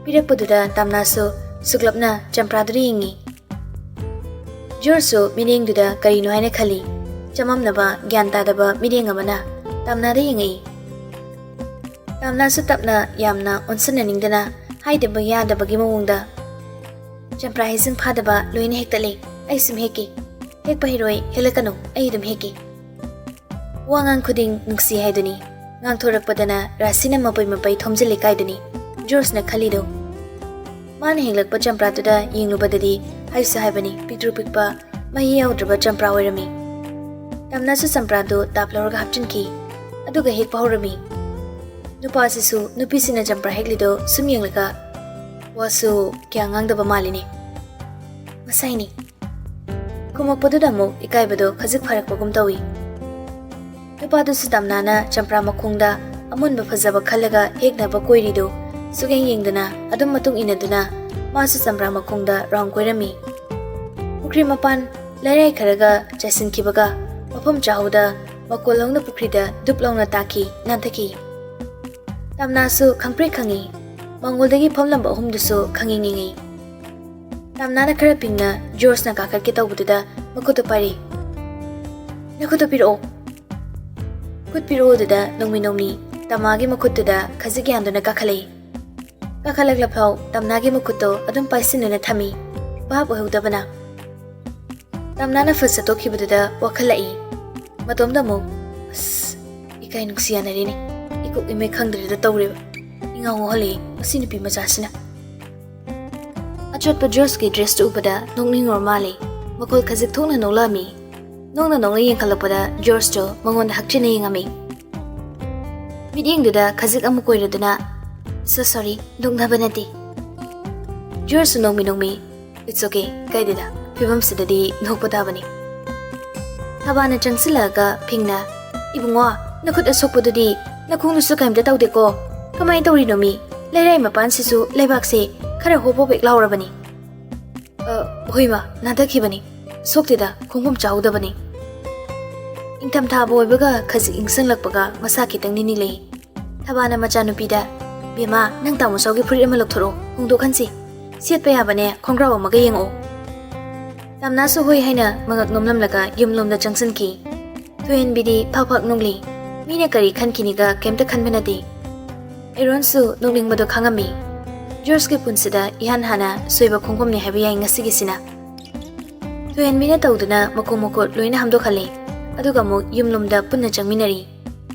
ꯄꯤꯔꯛꯄꯗꯨꯗ ꯇꯝꯅꯥꯁꯨ ꯁꯨꯛꯂꯞꯅ ꯆꯝꯄ꯭ꯔꯥꯗꯨꯗ ꯌꯦꯡꯉꯤ꯫ ꯖꯣꯔꯖꯁꯨ ꯃꯤꯠꯌꯦꯡꯗꯨꯗ ꯀꯔꯤꯅꯣ ꯍꯥꯏꯅ ꯈꯜꯂꯤ꯫ ꯆꯃꯝꯅꯕ, ꯒ꯭ꯌꯥꯟ ꯇꯥꯗꯕ ꯃꯤꯠꯌꯦꯡ ꯑꯃꯅ ꯇꯝꯅꯥꯗ ꯌꯦꯡꯉꯛꯏ꯫ ꯇꯝꯅꯥꯁꯨ ꯇꯞꯅ, ꯌꯥꯝꯅ ꯑꯣꯟꯁꯤꯟꯅꯅꯤꯡꯗꯅ, ꯍꯥꯏꯗꯕ ꯌꯥꯗꯕꯒꯤ ꯃꯑꯣꯡꯗ, "ꯆꯝꯄ꯭ꯔꯥ ꯍꯩꯁꯤꯡ ꯐꯥꯗꯕ ꯂꯣꯏꯅ ꯍꯦꯛꯇꯠꯂꯦ꯫ ꯑꯩ ꯁꯨꯝ ꯍꯦꯛꯀꯦ꯫ ꯍꯦꯛꯄ ꯍꯩꯔꯣꯏ, ꯍꯦꯛꯂꯛꯀꯅꯨ, ꯑꯩ ꯑꯗꯨꯝ ꯍꯦꯛꯀꯦ꯫" ꯋꯥꯉꯥꯡ ꯈꯨꯗꯤꯡ ꯅꯨꯡꯁꯤ ꯍꯥꯏꯗꯨꯅꯤ꯫ ꯉꯥꯡꯊꯣꯔꯛꯄꯗꯅ ꯔꯥꯁꯤꯅ ꯃꯄꯩ ꯃꯄꯩ ꯊꯣꯝꯖꯤꯜꯂꯤ ꯀꯥꯏꯗꯨꯅꯤ ꯖꯣꯔꯖꯅ ꯈꯜꯂꯤꯗꯣ꯫ ꯃꯥꯅ ꯍꯦꯛꯂꯛꯄ ꯆꯝꯄ꯭ꯔꯥꯗꯨꯗ ꯌꯦꯡꯂꯨꯕꯗꯗꯤ ꯍꯥꯏꯁꯨ ꯍꯥꯏꯕꯅꯤ, ꯄꯤꯛꯇ꯭ꯔꯨ ꯄꯤꯛꯄ, ꯃꯍꯤ ꯌꯥꯎꯗ꯭ꯔꯕ ꯆꯝꯄ꯭ꯔꯥ ꯑꯣꯏꯔꯝꯃꯤ꯫ ꯇꯝꯅꯥꯁꯨ ꯆꯝꯄ꯭ꯔꯥꯗꯨ ꯇꯥꯞ ꯂꯧꯔꯒ ꯍꯥꯞꯆꯤꯟꯈꯤ꯫ ꯑꯗꯨꯒ ꯍꯦꯛꯄ ꯍꯧꯔꯝꯃꯤ꯫ ꯅꯨꯄꯥꯁꯤꯁꯨ ꯅꯨꯄꯤꯁꯤꯡꯅ ꯆꯝꯄ꯭ꯔꯥ ꯍꯦꯛꯂꯤꯗꯣ ꯁꯨꯝ ꯌꯦꯡꯂꯒ ꯋꯥꯁꯨ ꯀꯌꯥ ꯉꯥꯡꯗꯕ ꯃꯥꯜꯂꯤꯅꯦ꯫ ꯃꯁꯥꯏꯅꯤ꯫ ꯈꯨꯝꯃꯛꯄꯗꯨꯗ ꯑꯃꯨꯛ ꯏꯀꯥꯏꯕꯗꯣ ꯈꯖꯤꯛ ꯐꯔꯛꯄꯒꯨꯝ ꯇꯧꯏ꯫ ꯅꯨꯄꯥꯗꯨꯁꯨ ꯇꯝꯅꯥꯅ ꯆꯝꯄ꯭ꯔꯥ ꯃꯈꯣꯡꯗ ꯑꯃꯨꯟꯕ ꯐꯖꯕ ꯈꯜꯂꯒ ꯍꯦꯛꯅꯕ ꯀꯣꯏꯔꯤꯗꯨ ꯁꯨꯛꯌꯦꯡ ꯌꯦꯡꯗꯅ ꯑꯗꯨꯝ ꯃꯇꯨꯡ ꯏꯟꯅꯗꯨꯅ ꯃꯥꯁꯨ ꯆꯝꯄ꯭ꯔꯥ ꯃꯈꯣꯡꯗ ꯔꯥꯎꯟ ꯀꯣꯏꯔꯝꯃꯤ꯫ ꯄꯨꯈ꯭ꯔꯤ ꯃꯄꯥꯟ ꯂꯩꯔꯥꯏ ꯈꯔꯒ ꯆꯥꯏꯁꯤꯟꯈꯤꯕꯒ ꯃꯐꯝ ꯆꯥꯍꯧꯗ ꯃꯀꯣꯜ ꯍꯧꯅ ꯄꯨꯈ꯭ꯔꯤꯗ ꯗꯨꯞ ꯂꯥꯎꯅ ꯇꯥꯈꯤ, ꯅꯥꯟꯊꯈꯤ꯫ ꯇꯝꯅꯥꯁꯨ ꯈꯪꯄ꯭ꯔꯦꯛ ꯈꯪꯉꯤ꯫ ꯃꯉꯣꯜꯗꯒꯤ ꯐꯝꯂꯝꯕ ꯑꯍꯨꯝꯗꯨꯁꯨ ꯈꯪꯉꯤ ꯅꯤꯡꯉꯤ꯫ ꯇꯝꯅꯥꯅ ꯈꯔ ꯄꯤꯡꯅ ꯖꯣꯔꯖꯅ ꯀꯥꯈꯠꯀꯦ ꯇꯧꯕꯗꯨꯗ ꯃꯈꯨꯠꯇꯨ ꯄꯥꯏꯔꯤ꯫ "ꯅꯈꯨꯠꯇꯨ ꯄꯤꯔꯛꯑꯣ꯫" ꯈꯨꯠ ꯄꯤꯔꯛꯑꯣꯗꯨꯗ ꯅꯣꯡꯃꯤ ꯅꯣꯡꯃꯤ ꯇꯝꯅꯥꯒꯤ ꯃꯈꯨꯠꯇꯨꯗ ꯈꯖꯤꯛ ꯌꯥꯟꯗꯨꯅ ꯀꯥꯈꯠꯂꯛꯏ꯫ ꯀꯥꯈꯠꯂꯛꯂꯐꯥꯎ ꯇꯝꯅꯥꯒꯤ ꯃꯈꯨꯠꯇꯣ ꯑꯗꯨꯝ ꯄꯥꯏꯁꯤꯟꯗꯨꯅ ꯊꯝꯃꯤ, ꯚꯥꯞ ꯑꯣꯏꯍꯧꯗꯕꯅ꯫ ꯇꯝꯅꯥꯅ ꯐꯠ ꯆꯠꯊꯣꯛꯈꯤꯕꯗꯨꯗ ꯋꯥꯈꯠꯂꯛꯏ꯫ ꯃꯇꯣꯝꯗ ꯑꯃꯨꯛ, "ꯑꯁ, ꯏꯀꯥꯏ ꯅꯨꯡꯁꯤ ꯌꯥꯅꯔꯤꯅꯦ꯫ ꯏꯀꯣꯛ ꯏꯃꯩ ꯈꯪꯗ꯭ꯔꯦꯗ ꯇꯧꯔꯦꯕ꯫ ꯏꯉꯥꯎ ꯉꯥꯎꯍꯜꯂꯦ ꯃꯁꯤ ꯅꯨꯄꯤ ꯃꯆꯥꯁꯤꯅ꯫" ꯑꯆꯣꯠꯄ ꯖꯣꯔꯖꯀꯤ ꯗ꯭ꯔꯦꯁꯇꯨ ꯎꯕꯗ ꯅꯣꯛꯅꯤꯡꯉꯨꯔ ꯃꯥꯜꯂꯦ꯫ ꯃꯈꯣꯜ ꯈꯖꯤꯛ ꯊꯣꯛꯅ ꯅꯣꯛꯂꯛꯑꯝꯃꯤ꯫ ꯅꯣꯛꯅ ꯅꯣꯛꯅ ꯌꯦꯡꯈꯠꯂꯛꯄꯗ ꯖꯣꯔꯖꯇꯣ ꯃꯉꯣꯟꯗ ꯍꯛꯆꯤꯟꯅ ꯌꯦꯡꯉꯝꯃꯤ꯫ ꯃꯤꯠꯌꯦꯡꯗꯨꯗ ꯈꯖꯤꯛ ꯑꯃꯨꯛ ꯀꯣꯏꯔꯗꯨꯅ, "So sorry, ꯅꯣꯛꯅꯕ ꯅꯠꯇꯦ꯫" ꯖꯣꯔꯖꯁꯨ ꯅꯣꯡꯃꯤ ꯅꯣꯡꯃꯤ, "It's okay, ꯀꯥꯏꯗꯦꯗ, ꯐꯤꯕꯝꯁꯤꯗꯗꯤ ꯅꯣꯛꯄ ꯇꯥꯕꯅꯤ꯫" ꯊꯕꯥꯅ ꯆꯪꯁꯤꯜꯂꯛꯑꯒ ꯐꯤꯡꯅ, "ꯏꯕꯨꯡꯉꯣ, ꯅꯈꯨꯠ ꯑꯁꯣꯛꯄꯗꯨꯗꯤ ꯅꯈꯣꯡꯗꯨꯁꯨ ꯀꯔꯤꯝꯇ ꯇꯧꯗꯦꯀꯣ? ꯀꯃꯥꯏꯅ ꯇꯧꯔꯤꯅꯣ ꯃꯤ? ꯂꯩꯔꯥꯏ ꯃꯄꯥꯟꯁꯤꯁꯨ ꯂꯩꯕꯥꯛꯁꯦ ꯈꯔ ꯍꯣꯞ ꯍꯣꯞ ꯍꯦꯛ ꯂꯥꯎꯔꯕꯅꯤ꯫" "ꯑ, ꯍꯣꯏ ꯃꯥ, ꯅꯥꯟꯊꯈꯤꯕꯅꯤ꯫ ꯁꯣꯛꯇꯦꯗ, ꯈꯣꯡꯐꯝ ꯆꯥꯍꯧꯗꯕꯅꯤ꯫" ꯏꯪꯊꯝꯊꯥꯕꯨ ꯑꯣꯏꯕꯒ ꯈꯖꯤꯛ ꯏꯪꯁꯤꯜꯂꯛꯄꯒ ꯃꯁꯥ ꯈꯤꯇꯪꯗꯤ ꯅꯤꯛꯂꯛꯏ꯫ ꯊꯕꯥꯅ ꯃꯆꯥꯅꯨꯄꯤꯗ, "ꯕꯦꯝꯃ, ꯅꯪ ꯇꯥꯃꯣ ꯆꯥꯎꯒꯤ ꯐꯨꯔꯤꯠ ꯑꯃ ꯂꯧꯊꯣꯔꯛꯑꯣ, ꯍꯣꯡꯗꯣꯛꯍꯟꯁꯤ꯫ ꯁꯦꯠꯄ ꯌꯥꯕꯅꯦ, ꯈꯣꯡꯒ꯭ꯔꯥꯎ ꯑꯃꯒ ꯌꯦꯡꯉꯛꯑꯣ꯫" ꯇꯝꯅꯥꯁꯨ ꯍꯣꯏ ꯍꯥꯏꯅ ꯃꯉꯛ ꯅꯣꯝꯂꯝꯂꯒ ꯌꯨꯝꯂꯣꯝꯗ ꯆꯪꯁꯤꯟꯈꯤ꯫ ꯊꯣꯏꯍꯟꯕꯤꯗꯤ ꯐꯛ ꯐꯛ ꯅꯣꯛꯂꯤ꯫ ꯃꯤꯅ ꯀꯔꯤ ꯈꯟꯈꯤꯅꯤꯒ ꯀꯩꯝꯇ ꯈꯟꯕ ꯅꯠꯇꯦ꯫ ꯑꯦꯔꯣꯟꯁꯨ ꯅꯣꯛꯅꯤꯡꯕꯗꯣ ꯈꯪꯉꯝꯃꯤ꯫ ꯖꯣꯔꯖꯀꯤ ꯄꯨꯟꯁꯤꯗ ꯏꯍꯥꯟ ꯍꯥꯟꯅ ꯁꯣꯏꯕ ꯈꯣꯡꯐꯝꯅꯤ ꯍꯥꯏꯕ ꯌꯥꯏ ꯉꯁꯤꯒꯤꯁꯤꯅ꯫ ꯊꯣꯏꯍꯟꯕꯤꯅ ꯇꯧꯗꯨꯅ ꯃꯈꯣꯡ ꯃꯈꯨꯠ ꯂꯣꯏꯅ ꯍꯥꯝꯗꯣꯛꯍꯜꯂꯦ꯫ ꯑꯗꯨꯒ ꯑꯃꯨꯛ ꯌꯨꯝꯂꯣꯝꯗ ꯄꯨꯟꯅ ꯆꯪꯃꯤꯟꯅꯔꯤ꯫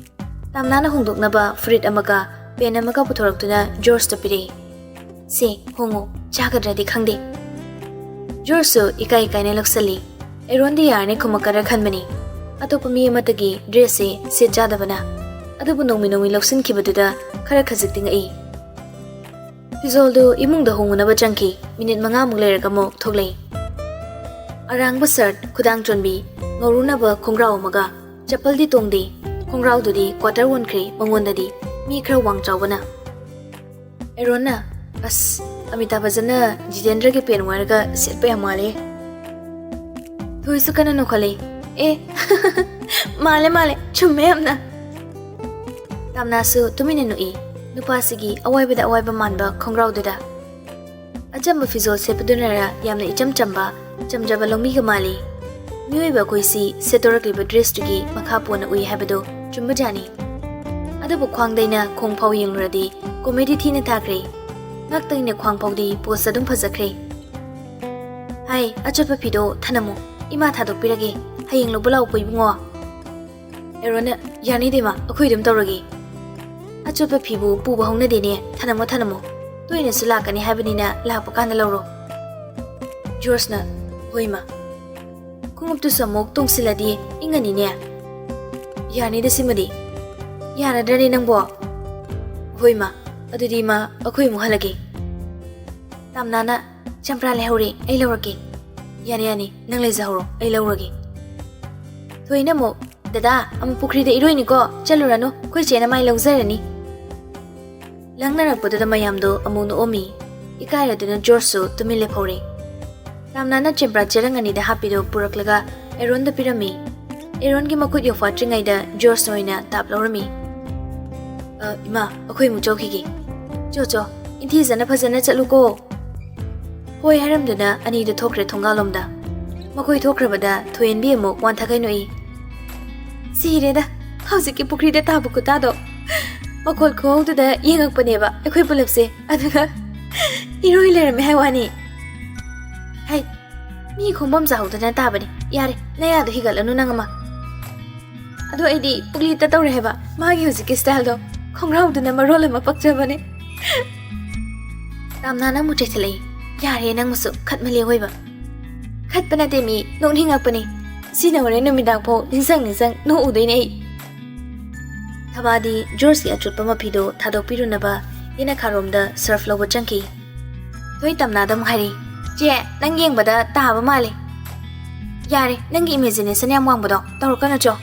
ꯇꯝꯅꯥꯅ ꯍꯣꯡꯗꯣꯛꯅꯕ ꯐꯨꯔꯤꯠ ꯑꯃꯒ ꯄꯦꯟ ꯑꯃꯒ ꯄꯨꯊꯣꯔꯛꯇꯨꯅ ꯖꯣꯔꯖꯇ ꯄꯤꯔꯛꯏ꯫ "ꯁꯦ, ꯍꯣꯡꯉꯨ, ꯆꯥꯒꯗ꯭ꯔꯗꯤ ꯈꯪꯗꯦ꯫" ꯖꯣꯔꯖꯁꯨ ꯏꯀꯥꯏ ꯏꯀꯥꯏꯅ ꯂꯧꯁꯜꯂꯤ꯫ ꯑꯦꯔꯣꯟꯗꯤ ꯌꯥꯔꯅꯤ ꯈꯨꯝꯃꯛꯀꯗ꯭ꯔꯥ ꯈꯟꯕꯅꯤ꯫ ꯑꯇꯣꯞꯄ ꯃꯤ ꯑꯃꯠꯇꯒꯤ ꯗ꯭ꯔꯦꯁꯁꯦ ꯁꯦꯠ ꯆꯥꯗꯕꯅ꯫ ꯑꯗꯨꯕꯨ ꯅꯣꯡꯃꯤ ꯅꯣꯡꯃꯤ ꯂꯧꯁꯤꯟꯈꯤꯕꯗꯨꯗ ꯈꯔ ꯈꯖꯤꯛꯇꯤ ꯉꯛꯏ꯫ ꯐꯤꯖꯣꯜꯗꯨ ꯏꯃꯨꯡꯗ ꯍꯣꯡꯉꯨꯅꯕ ꯆꯪꯈꯤ꯫ ꯃꯤꯅꯤꯠ ꯃꯉꯥꯃꯨꯛ ꯂꯩꯔꯒ ꯑꯃꯨꯛ ꯊꯣꯛꯂꯛꯏ꯫ ꯑꯔꯥꯡꯕ ꯁꯔꯠ, ꯈꯨꯗꯥꯡ ꯆꯣꯟꯕꯤ, ꯉꯧꯔꯨꯅꯕ ꯈꯣꯡꯒ꯭ꯔꯥꯎ ꯑꯃꯒ꯫ ꯆꯄꯜꯗꯤ ꯇꯣꯡꯗꯦ꯫ ꯈꯣꯡꯒ꯭ꯔꯥꯎꯗꯨꯗꯤ ꯀ꯭ꯋꯥꯇꯔ ꯑꯣꯟꯈ꯭ꯔꯦ ꯃꯉꯣꯟꯗꯗꯤ, ꯃꯤ ꯈꯔ ꯋꯥꯡ ꯆꯥꯎꯕꯅ꯫ ꯑꯦꯔꯣꯟꯅ, "ꯑꯁ, ꯑꯃꯤꯇꯥꯕ ꯕꯆꯟꯅ ꯖꯤꯇꯦꯟꯗ꯭ꯔꯒꯤ ꯄꯦꯟ ꯋꯥꯏꯔꯒ ꯁꯦꯠꯄ ꯌꯥꯝ ꯃꯥꯜꯂꯦ꯫" ꯊꯣꯏꯁꯨ ꯀꯟꯅ ꯅꯣꯛꯈꯠꯂꯦ꯫ "ꯑꯦ, ꯃꯥꯜꯂꯦ, ꯃꯥꯜꯂꯦ, ꯆꯨꯝꯃꯦ ꯌꯥꯝꯅ꯫" ꯇꯥꯝꯅꯥꯁꯨ ꯇꯨꯃꯤꯟꯅ ꯅꯣꯛꯏ, ꯅꯨꯄꯥꯁꯤꯒꯤ ꯑꯋꯥꯏꯕꯗ ꯑꯋꯥꯏꯕ ꯃꯥꯟꯕ ꯈꯣꯡꯒ꯭ꯔꯥꯎꯗꯨꯗ꯫ ꯑꯆꯝꯕ ꯐꯤꯖꯣꯜ ꯁꯦꯠꯄꯗꯨꯅꯔ ꯌꯥꯝꯅ ꯏꯆꯝ ꯆꯝꯕ, ꯆꯝꯖꯕ ꯂꯧꯃꯤꯒ ꯃꯥꯜꯂꯤ꯫ ꯃꯤꯑꯣꯏꯕ ꯑꯩꯈꯣꯏꯁꯤ ꯁꯦꯠꯇꯣꯔꯛꯂꯤꯕ ꯗ꯭ꯔꯦꯁꯇꯨꯒꯤ ꯃꯈꯥ ꯄꯣꯟꯅ ꯎꯏ ꯍꯥꯏꯕꯗꯨ ꯆꯨꯝꯕꯖꯥꯠꯅꯤ꯫ ꯑꯗꯨꯕꯨ ꯈ꯭ꯋꯥꯡꯗꯩꯅ ꯈꯣꯡ ꯐꯥꯎ ꯌꯦꯡꯂꯨꯔꯗꯤ ꯀꯣꯃꯦꯗꯤ ꯊꯤꯅ ꯊꯥꯈ꯭ꯔꯦ꯫ ꯉꯛꯇꯒꯤꯅ ꯈ꯭ꯋꯥꯡ ꯐꯥꯎꯗꯤ ꯄꯣꯁ ꯑꯗꯨꯝ ꯐꯖꯈ꯭ꯔꯦ꯫ "ꯍꯥꯏ, ꯑꯆꯣꯠꯄ ꯐꯤꯗꯣ ꯊꯅꯝꯃꯨ, ꯏꯃꯥ ꯊꯥꯗꯣꯛꯄꯤꯔꯒꯦ, ꯍꯌꯦꯡ ꯂꯧꯕ ꯂꯥꯛꯎꯀꯣ ꯏꯕꯨꯡꯉꯣ꯫" ꯑꯦꯔꯣꯟꯅ, "ꯌꯥꯅꯤꯗ ꯏꯃꯥ, ꯑꯩꯈꯣꯏ ꯑꯗꯨꯝ ꯇꯧꯔꯒꯦ꯫ ꯑꯆꯣꯠꯄ ꯐꯤꯕꯨ ꯄꯨꯕ ꯍꯧꯅꯗꯦꯅꯦ, ꯊꯅꯝꯃꯣ, ꯊꯅꯝꯃꯣ꯫ ꯇꯣꯏꯅꯁꯨ ꯂꯥꯛꯀꯅꯤ ꯍꯥꯏꯕꯅꯤꯅ ꯂꯥꯛꯄ ꯀꯥꯟꯗ ꯂꯧꯔꯣ꯫" ꯖꯣꯔꯖꯅ, "ꯍꯣꯏ ꯏꯃꯥ꯫" "ꯈꯣꯡꯎꯞꯇꯨꯁꯨ ꯑꯃꯨꯛ ꯇꯣꯡꯁꯤꯜꯂꯗꯤ ꯏꯪꯉꯅꯤꯅꯦ꯫" "ꯌꯥꯅꯤꯗ ꯁꯤꯃꯗꯤ꯫" "ꯌꯥꯔꯗ꯭ꯔꯅꯦ ꯅꯪꯕꯣ?" "ꯍꯣꯏ ꯏꯃꯥ, ꯑꯗꯨꯗꯤ ꯏꯃꯥ, ꯑꯩꯈꯣꯏ ꯑꯃꯨꯛ ꯍꯜꯂꯒꯦ꯫" ꯇꯥꯝꯅꯥꯅ, "ꯆꯝꯄ꯭ꯔꯥ ꯂꯩꯍꯧꯔꯦ, ꯑꯩ ꯂꯧꯔꯛꯀꯦ꯫" "ꯌꯥꯅꯤ, ꯌꯥꯅꯤ, ꯅꯪ ꯂꯩꯖꯍꯧꯔꯣ, ꯑꯩ ꯂꯧꯔꯒꯦ꯫" ꯊꯣꯏꯅ ꯑꯃꯨꯛ, "ꯗꯗꯥ, ꯑꯃꯨꯛ ꯄꯨꯈ꯭ꯔꯤꯗ ꯏꯔꯣꯏꯅꯤꯀꯣ, ꯆꯠꯂꯨꯔꯅꯨ, ꯑꯩꯈꯣꯏ ꯆꯦꯅ ꯃꯥꯏ ꯂꯧꯖꯔꯅꯤ꯫" ꯂꯪꯅꯔꯛꯄꯗꯨꯗ ꯃꯌꯥꯝꯗꯣ ꯑꯃꯨꯛ ꯅꯣꯛꯑꯝꯃꯤ꯫ ꯏꯀꯥꯏꯔꯗꯨꯅ ꯖꯣꯔꯖꯁꯨ ꯇꯨꯃꯤꯟ ꯂꯦꯞꯍꯧꯔꯦ꯫ ꯇꯥꯝꯅꯥꯅ ꯆꯦꯝꯄ꯭ꯔꯥ ꯆꯦꯔꯪ ꯑꯅꯤꯗ ꯍꯥꯞꯄꯤꯗꯨ ꯄꯨꯔꯛꯂꯒ ꯑꯦꯔꯣꯟꯗ ꯄꯤꯔꯝꯃꯤ꯫ ꯑꯦꯔꯣꯟꯒꯤ ꯃꯈꯨꯠ ꯌꯧꯐꯥꯠꯇ꯭ꯔꯤꯉꯩꯗ ꯖꯣꯔꯖꯅ ꯑꯣꯏꯅ ꯇꯥꯞ ꯂꯧꯔꯝꯃꯤ꯫ "ꯑ, ꯏꯃꯥ, ꯑꯩꯈꯣꯏ ꯑꯃꯨꯛ ꯆꯧꯈꯤꯒꯦ꯫ ꯆꯣ, ꯆꯣ, ꯏꯟꯊꯤꯖꯅ ꯐꯖꯅ ꯆꯠꯂꯨꯀꯣ꯫" ꯍꯣꯏ ꯍꯥꯏꯔꯝꯗꯨꯅ ꯑꯅꯤꯗꯨ ꯊꯣꯛꯈ꯭ꯔꯦ ꯊꯣꯡꯒꯥꯜꯂꯣꯝꯗ꯫ ꯃꯈꯣꯏ ꯊꯣꯛꯈ꯭ꯔꯕꯗ ꯊꯣꯏꯍꯦꯟꯕꯤ ꯑꯃꯨꯛ ꯋꯥꯟꯊꯈꯩ ꯅꯣꯛꯏ꯫ "ꯁꯤꯔꯦꯗ, ꯍꯧꯖꯤꯛꯀꯤ ꯄꯨꯈ꯭ꯔꯤꯗ ꯇꯥꯕ ꯈꯨꯇꯥꯗꯣ꯫ ꯃꯈꯣꯜ ꯈꯨꯍꯧꯗꯨꯗ ꯌꯦꯡꯉꯛꯄꯅꯦꯕ ꯑꯩꯈꯣꯏ ꯄꯨꯂꯞꯁꯦ, ꯑꯗꯨꯒ ꯏꯔꯣꯏ ꯂꯩꯔꯝꯃꯦ ꯍꯥꯏ ꯋꯥꯅꯤ꯫ ꯍꯩ, ꯃꯤ ꯈꯣꯡꯐꯝ ꯆꯥꯍꯧꯗꯅ ꯇꯥꯕꯅꯤ꯫ ꯌꯥꯔꯦ, ꯅꯌꯥꯗꯣ ꯍꯤꯒꯠꯂꯅꯨ ꯅꯪ ꯑꯃ꯫ ꯑꯗꯣ ꯑꯩꯗꯤ ꯄꯨꯛꯂꯤꯠꯇ ꯇꯧꯔꯦ ꯍꯥꯏꯕ, ꯃꯥꯒꯤ ꯍꯧꯖꯤꯛꯀꯤ ꯁ꯭ꯇꯥꯏꯜꯗꯣ, ꯈꯣꯡꯒ꯭ꯔꯥꯎꯗꯨꯅ ꯃꯔꯣꯜ ꯑꯃ ꯄꯛꯆꯕꯅꯦ꯫" ꯇꯥꯝꯅꯥꯅ ꯑꯃꯨꯛ ꯆꯩꯁꯤꯜꯂꯛꯏ꯫ "ꯌꯥꯔꯦ, ꯅꯪꯃꯁꯨ ꯈꯠꯃꯜꯂꯦ ꯑꯣꯏꯕ꯫" "ꯈꯠꯄ ꯅꯠꯇꯦ ꯃꯤ, ꯅꯣꯛꯅꯤꯡꯉꯛꯄꯅꯤ꯫ ꯁꯤꯅ ꯍꯣꯔꯦꯟ ꯅꯨꯃꯤꯗꯥꯡ ꯐꯥꯎ ꯅꯤꯡꯁꯪ ꯅꯤꯡꯁꯪ ꯅꯣꯛꯎꯗꯣꯏꯅꯦ ꯑꯩ꯫" ꯊꯕꯥꯗꯤ ꯖꯣꯔꯖꯀꯤ ꯑꯆꯣꯠꯄ ꯃꯐꯤꯗꯣ ꯊꯥꯗꯣꯛꯄꯤꯔꯨꯅꯕ ꯌꯦꯅꯈꯥꯔꯣꯝꯗ ꯁꯔꯐ ꯂꯧꯕ ꯆꯪꯈꯤ꯫ ꯊꯣꯏ ꯇꯥꯝꯅꯥꯗ ꯑꯃꯨꯛ ꯍꯥꯏꯔꯤ, "ꯆꯦ, ꯅꯪ ꯌꯦꯡꯕꯗ ꯇꯥꯕ ꯃꯥꯜꯂꯤ꯫ ꯌꯥꯔꯦ, ꯅꯪꯒꯤ ꯏꯃꯦꯖꯤꯅꯦꯁꯟ ꯌꯥꯝ ꯋꯥꯡꯕꯗꯣ ꯇꯧꯔꯛꯀꯅꯨ ꯆꯣ꯫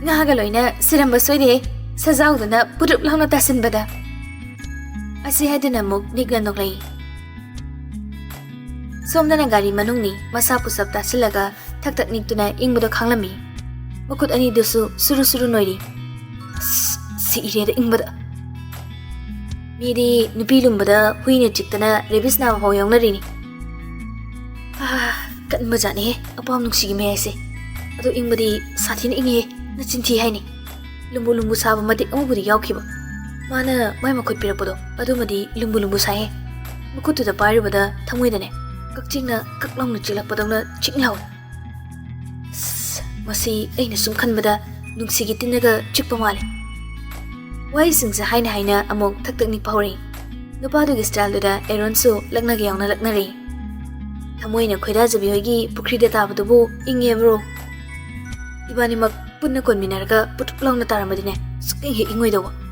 ꯉꯥꯒ ꯂꯣꯏꯅ ꯁꯤꯔꯝꯕ ꯁꯣꯏꯗꯦ, ꯁꯖꯥꯎꯗꯨꯅ ꯄꯨꯔꯨꯞ ꯂꯥꯎꯅ ꯇꯥꯁꯤꯟꯕꯗ꯫ ꯑꯁꯤ ꯍꯥꯏꯗꯨꯅ ꯑꯃꯨꯛ ꯅꯤꯛꯅ ꯅꯣꯛꯂꯛꯏ꯫ ꯁꯣꯝꯗꯅ ꯒꯥꯔꯤ ꯃꯅꯨꯡꯅꯤ, ꯃꯁꯥ ꯄꯨꯁꯞ ꯇꯥꯁꯤꯜꯂꯒ ꯊꯛ ꯊꯛ ꯅꯤꯛꯇꯨꯅ ꯏꯪꯕꯗꯣ ꯈꯥꯡꯂꯝꯃꯤ꯫ ꯃꯈꯨꯠ ꯑꯅꯤꯗꯨꯁꯨ ꯁꯨꯔꯨ ꯁꯨꯔꯨ ꯅꯣꯏꯔꯤ꯫ ꯑꯁ, ꯁꯤꯔꯦꯗ ꯏꯪꯕꯗ꯫ ꯃꯤꯗꯤ ꯅꯨꯄꯤ ꯂꯨꯝꯕꯗ ꯍꯨꯏꯅ ꯆꯤꯛꯇꯅ ꯔꯦꯕꯤꯁ ꯅꯥꯕ ꯐꯥꯎ ꯌꯥꯎꯅꯔꯤꯅꯤ꯫ ꯑꯥ, ꯀꯟꯕꯖꯥꯠꯅꯤꯍꯦ ꯑꯄꯥꯝ ꯅꯨꯡꯁꯤꯒꯤ ꯃꯌꯥꯏꯁꯦ꯫ ꯑꯗꯣ ꯏꯪꯕꯗꯤ ꯁꯥꯊꯤꯅ ꯏꯪꯉꯤꯍꯦ, ꯅꯆꯤꯟ ꯊꯤ ꯍꯥꯏꯅꯤ꯫ ꯂꯨꯝꯕꯨ ꯂꯨꯝꯕꯨ ꯁꯥꯕ ꯃꯇꯤꯛ ꯑꯃꯕꯨꯗꯤ ꯌꯥꯎꯈꯤꯕ꯫ ꯃꯥꯅ ꯃꯥꯏ ꯃꯈꯨꯠ ꯄꯤꯔꯛꯄꯗꯣ ꯑꯗꯨꯃꯗꯤ ꯂꯨꯝꯕꯨ ꯂꯨꯝꯕꯨ ꯁꯥꯏꯍꯦ꯫ ꯃꯈꯨꯠꯇꯨꯗ ꯄꯥꯏꯔꯨꯕꯗ ꯊꯃꯣꯏꯗꯅꯦ ꯀꯛꯆꯤꯡꯅ ꯀꯛ ꯂꯥꯎꯅ ꯆꯤꯛꯂꯛꯄꯗꯧꯅ ꯆꯤꯡ ꯂꯥꯎꯏ꯫ ꯑꯁ, ꯃꯁꯤ ꯑꯩꯅ ꯁꯨꯝ ꯈꯟꯕꯗ ꯅꯨꯡꯁꯤꯒꯤ ꯇꯤꯟꯅꯒ ꯆꯤꯛꯄ ꯃꯥꯜꯂꯦ꯫ ꯋꯥꯍꯩꯁꯤꯡꯁꯦ ꯍꯥꯏꯅ ꯍꯥꯏꯅ ꯑꯃꯨꯛ ꯊꯛ ꯊꯛ ꯅꯤꯛꯄ ꯍꯧꯔꯛꯏ꯫ ꯅꯨꯄꯥꯗꯨꯒꯤ ꯁ꯭ꯇꯥꯏꯜꯗꯨꯗ ꯑꯦꯔꯣꯟꯁꯨ ꯂꯛꯅꯒꯦ ꯌꯥꯎꯅ ꯂꯛꯅꯔꯛꯏ꯫ ꯊꯃꯣꯏꯅ ꯈꯣꯏꯗꯥꯖꯕꯤ ꯍꯣꯏꯒꯤ ꯄꯨꯈ꯭ꯔꯤꯗ ꯇꯥꯕꯗꯨꯕꯨ ꯏꯪꯉꯦꯕ꯭ꯔꯣ? ꯏꯕꯥꯅꯤꯃꯛ ꯄꯨꯟꯅ ꯀꯣꯟꯃꯤꯟꯅꯔꯒ ꯄꯨꯇꯨꯛ ꯂꯥꯎꯅ ꯇꯥꯔꯝꯃꯗꯤꯅꯦ ꯁꯨꯛꯏꯪ ꯍꯦꯛ ꯏꯪꯉꯣꯏꯗꯧꯕ꯫